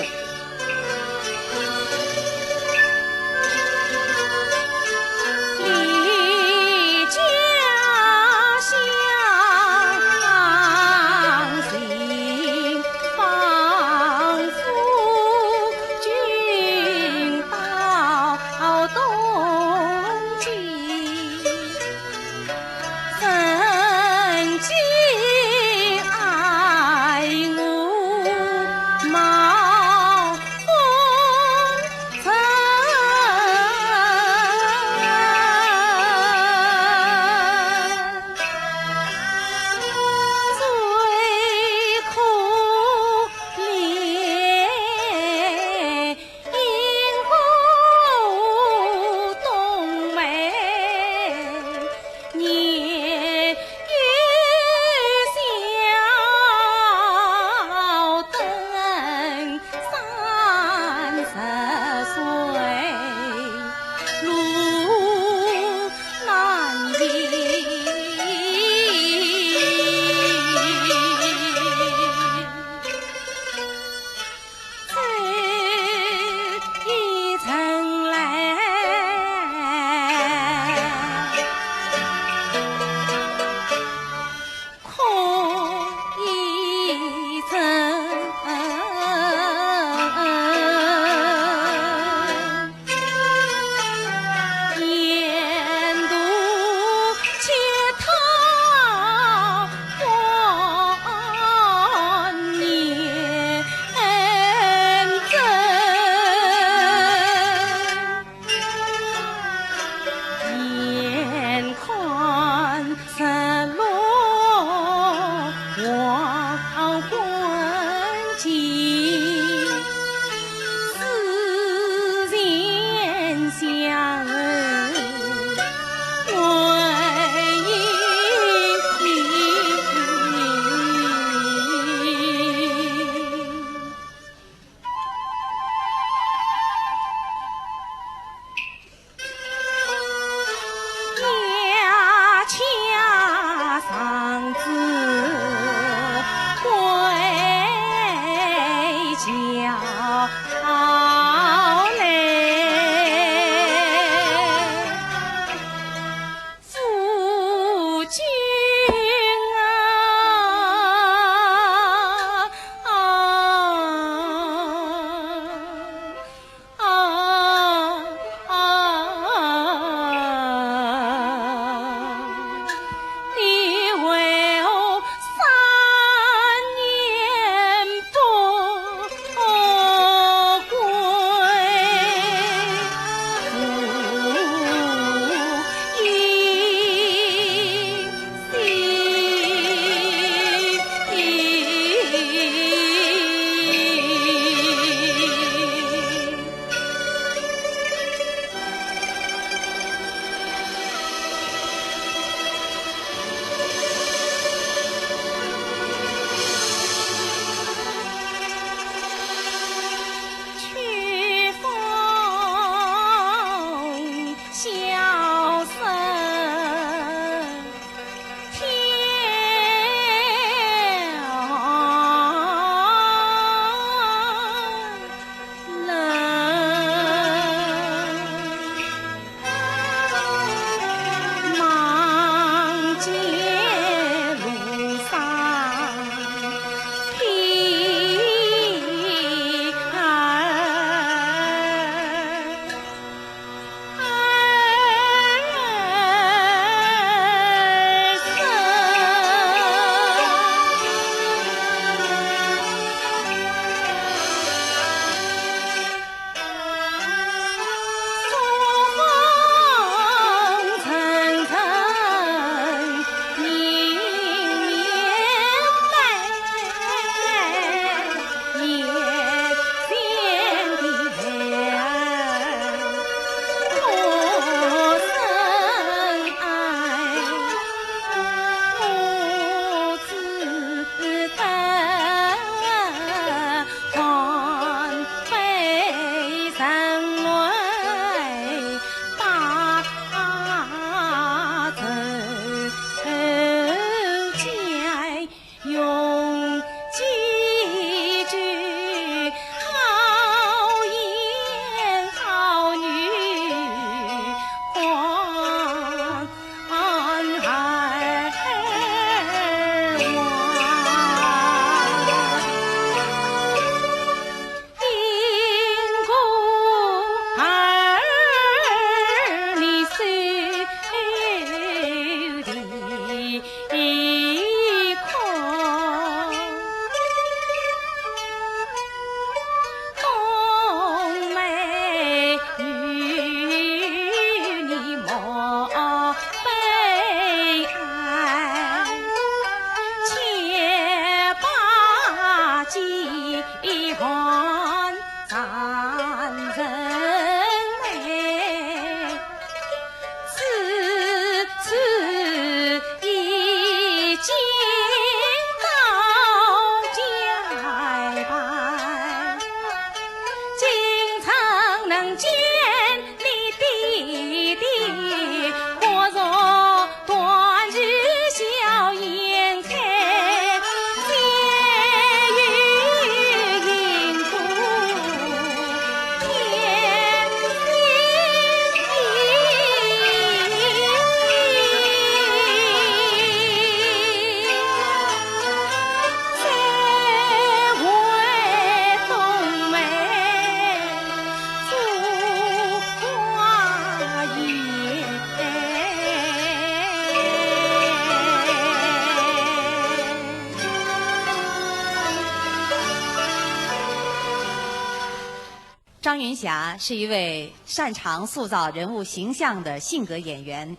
张云霞是一位擅长塑造人物形象的性格演员，《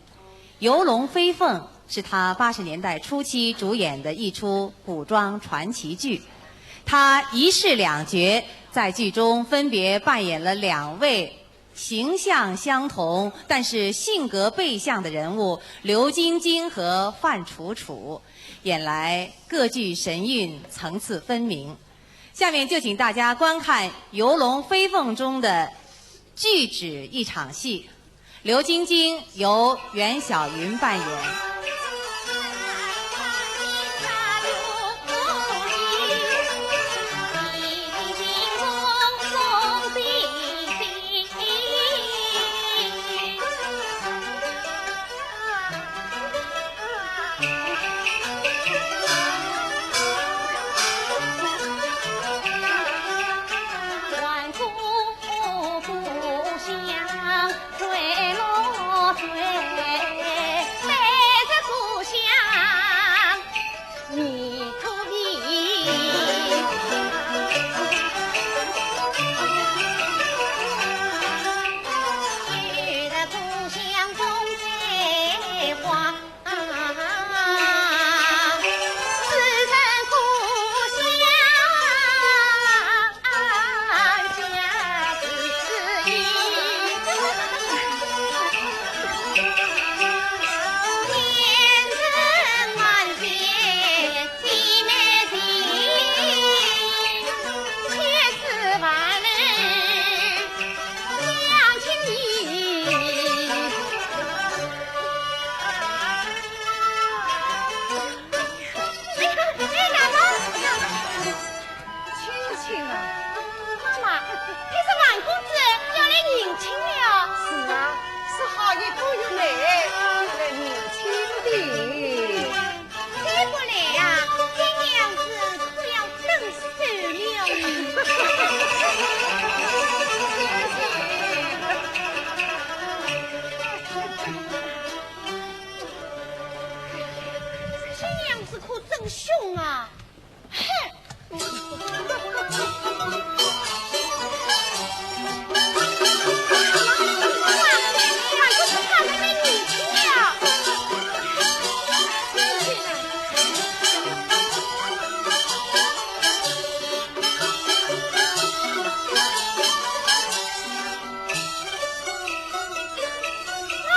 游龙飞凤》是她八十年代初期主演的一出古装传奇剧。她一饰两角，在剧中分别扮演了两位形象相同，但是性格背向的人物刘晶晶和范楚楚，演来各具神韵，层次分明。下面就请大家观看《游龙飞凤》中的剧指一场戏，刘晶晶由袁晓云扮演。哎呀，哎呀，妈！青青啊！妈妈，听说范公子要来迎亲了。是啊，说好一个月内来迎亲的。再不来呀，新娘子可要等死了。新娘子可真凶啊！ 哼！妈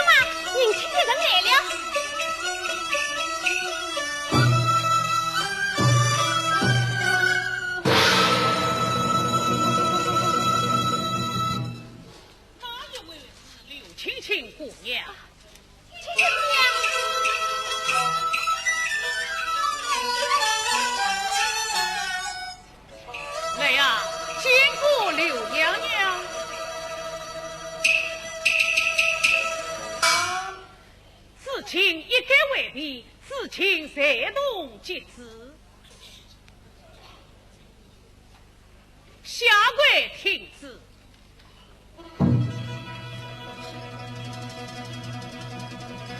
妈，迎亲的人来了。哪一位是刘青青姑娘？ 来呀，见过刘娘娘。至亲一概回避，至亲随同即旨。 下跪听旨。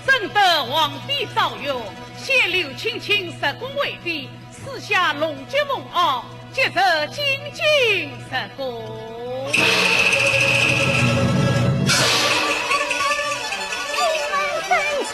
征得皇帝诏曰，限刘青青入宫为妃，赐下龙髻凤袄，即日进京入宫。宫门生死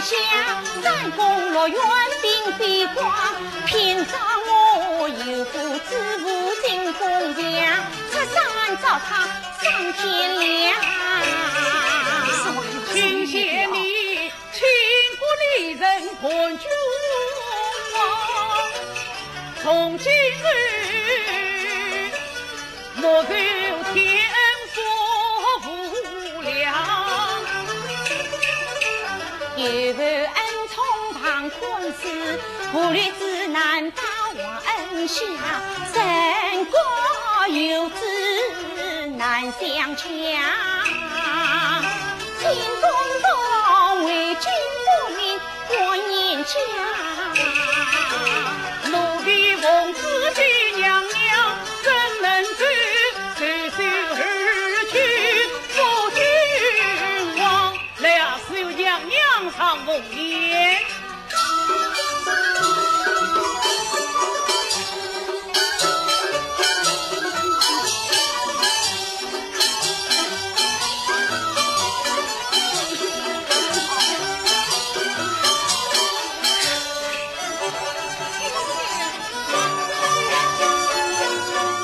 下三宫六院并飞光，偏将我有福之福进宫墙，出山找他上天梁。请谢你，请过你人看君王，从今日莫求天福无量。有恩重判官司，无力之难大王恩下，三国有之难相强。天公公为君不明，我念家。奴婢奉旨见娘娘，怎能够袖手而去不君王？来啊，是有娘娘上凤眼。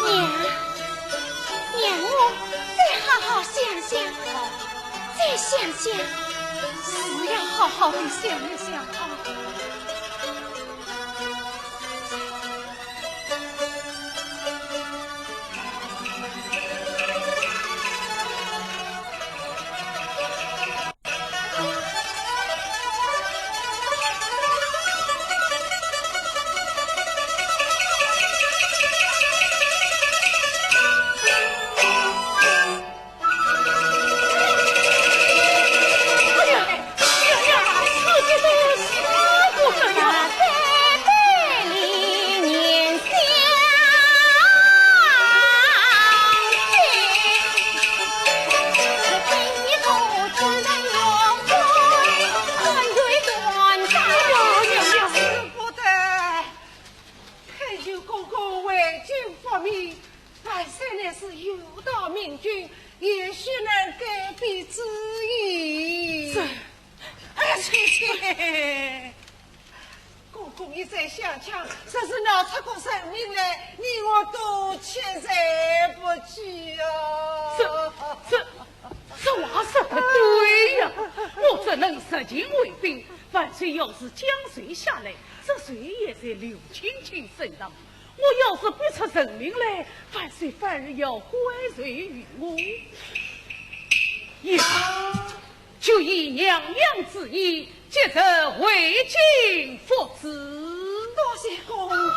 娘，娘，我再好好想想。 再想想，是要好好的想一想啊。太舅公公为君复命，万岁乃是有道明君，也许能改变主意。这，哎呀，秋千，公公一再相劝，若是闹出个人命来，你我都吃罪不起啊！这，这，这话说得对呀！我怎能实情为凭？万岁要是将罪下来，这罪也在刘青青身上。 我要是逼出人命来，万岁反而要怪罪于我。呀，就依娘娘之意，即日回京复旨。多谢公公。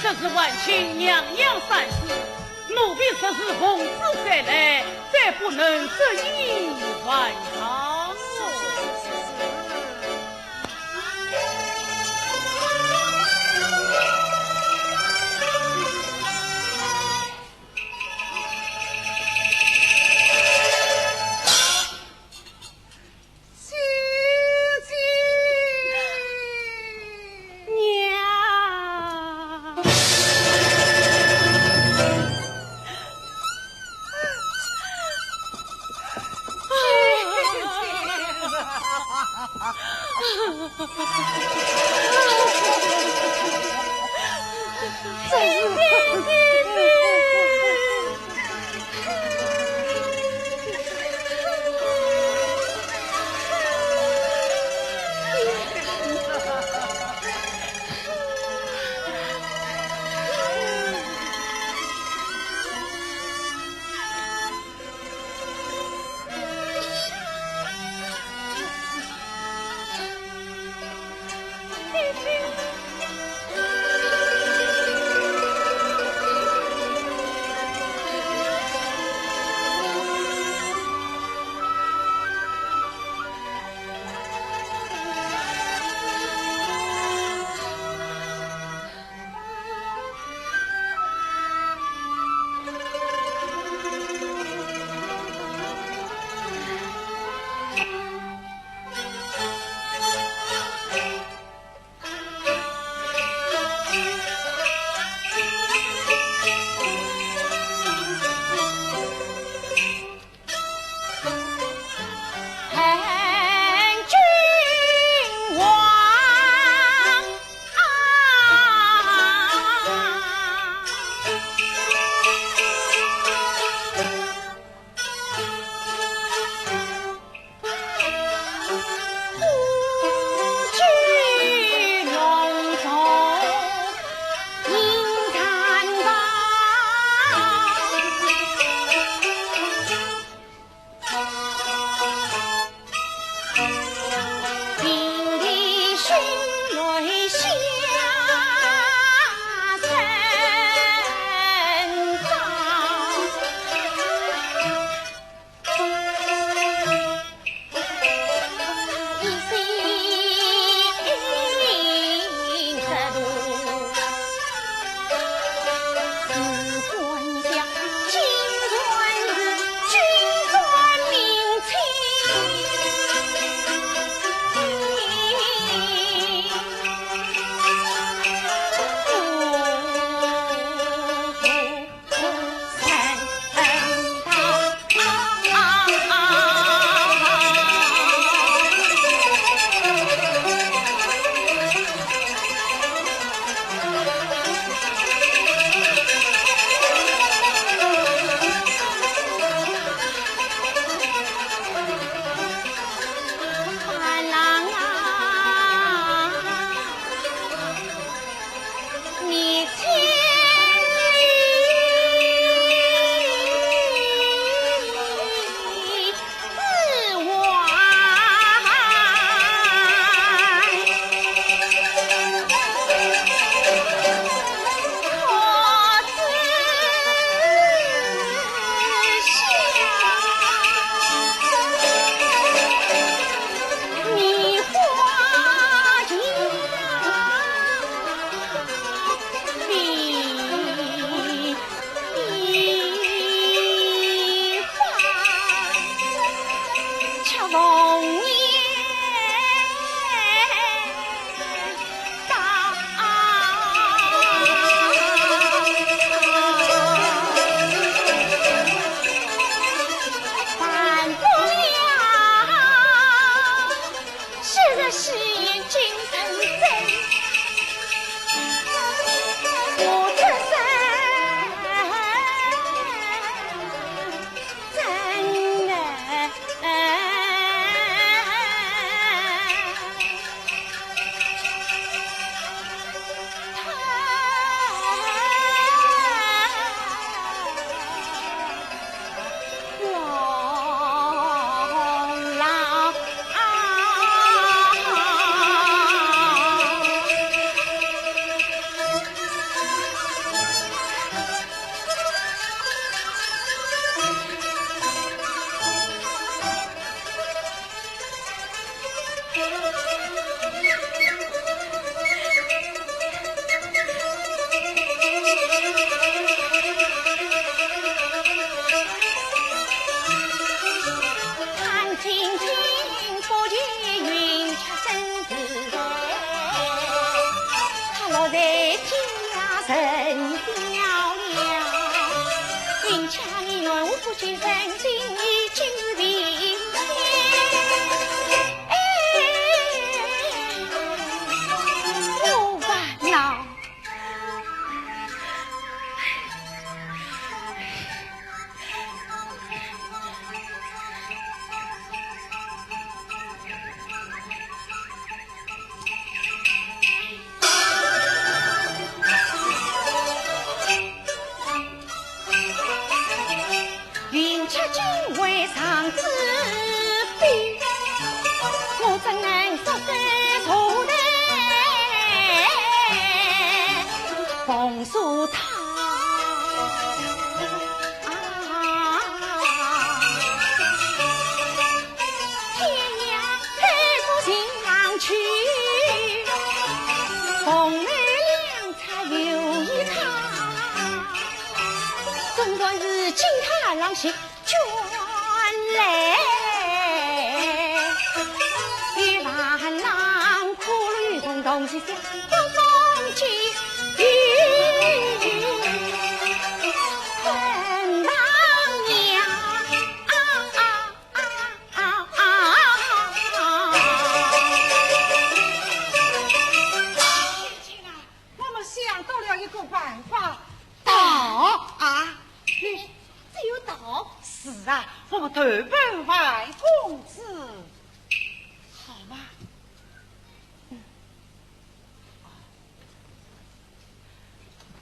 这是万请娘娘三思，奴婢实是奉旨赶来，再不能折翼还阳。是个是眼睛很真，我这是真的。我们想到了一个办法。逃啊？只有逃？是啊，我们投奔樊公子，好吗？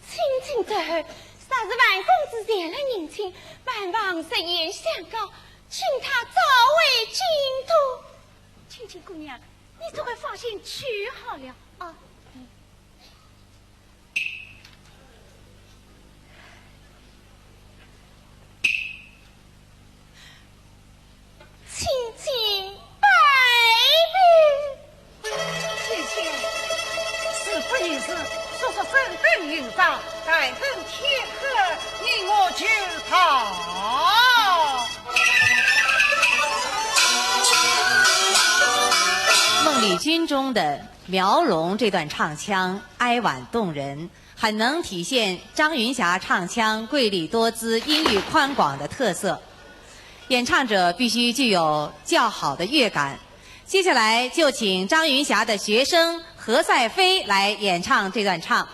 请进。这啥是樊公子前来迎亲，樊房设宴相告，请他早回京都。青青姑娘，你只管放心去好了。啊，请进，拜别。 姐姐，事不宜迟，速速整顿行装，待等天黑，你我就逃。《梦丽君》中的描龙这段唱腔哀婉动人，很能体现张云霞唱腔瑰丽多姿、音域宽广的特色。演唱者必须具有较好的乐感， 接下来就请张云霞的学生何赛飞来演唱这段唱。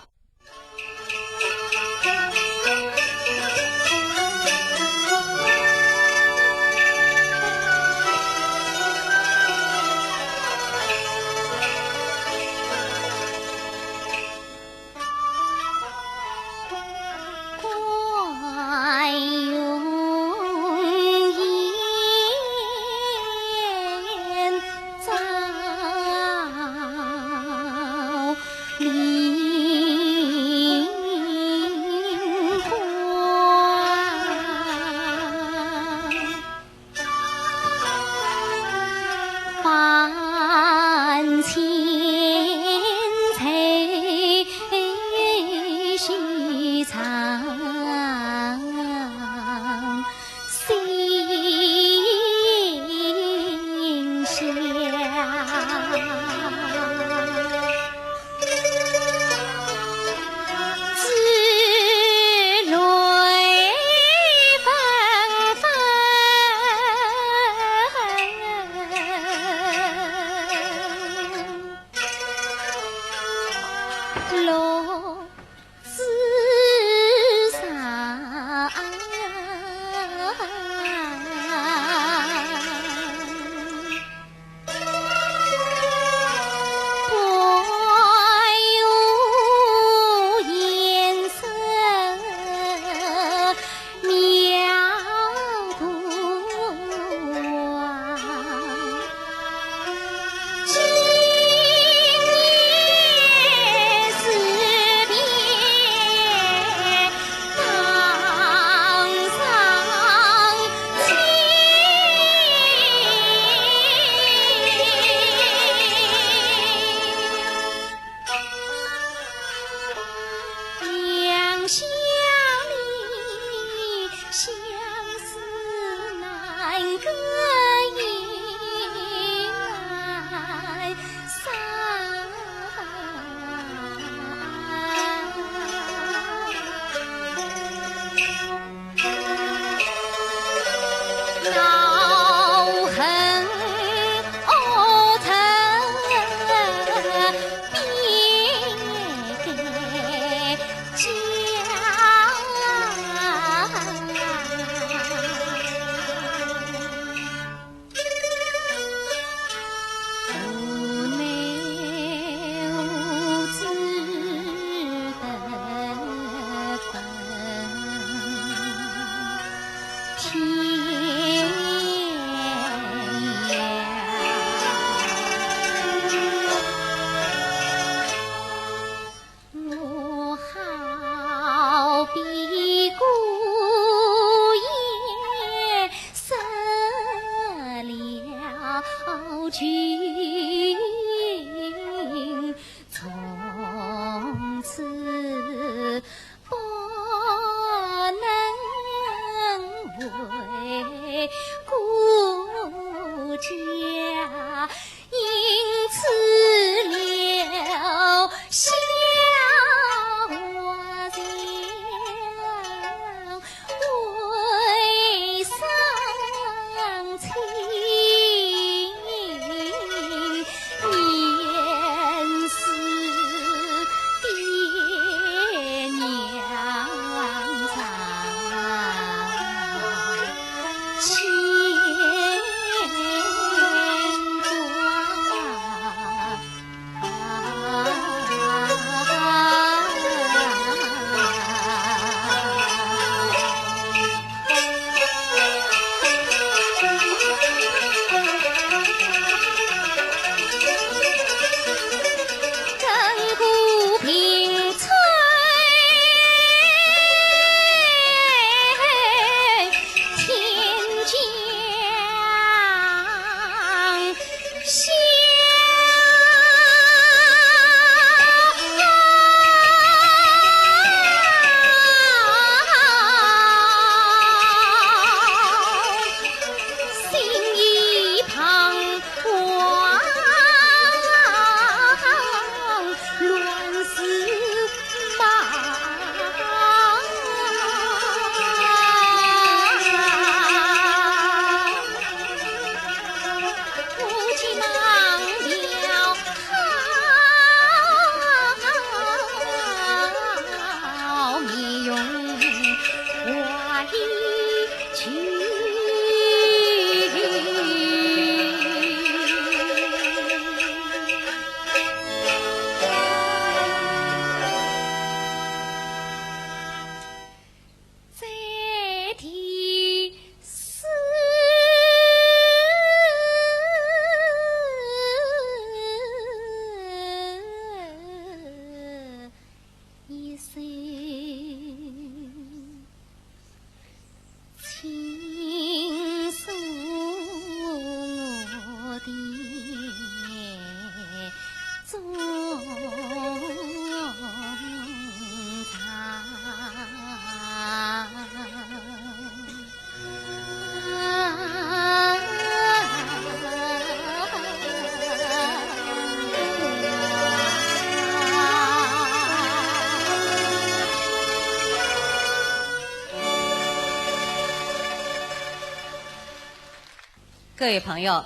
各位朋友，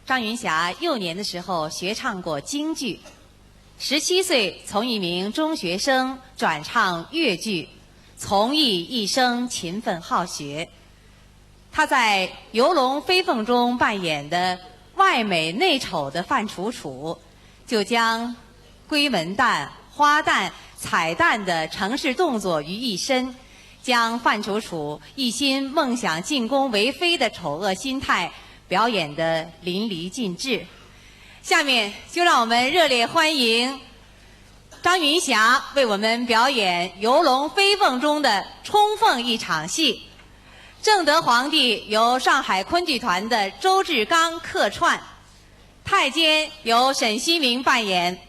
张云霞幼年的时候学唱过京剧，十七岁从一名中学生转唱越剧，从艺一生勤奋好学。她在《游龙飞凤》中扮演的外美内丑的范楚楚，就将闺门旦、花旦、彩旦的程氏动作于一身，将范楚楚一心梦想进宫为妃的丑恶心态表演得淋漓尽致。下面就让我们热烈欢迎张云霞为我们表演《游龙飞凤》中的冲凤一场戏。正德皇帝由上海昆剧团的周志刚客串，太监由沈西明扮演。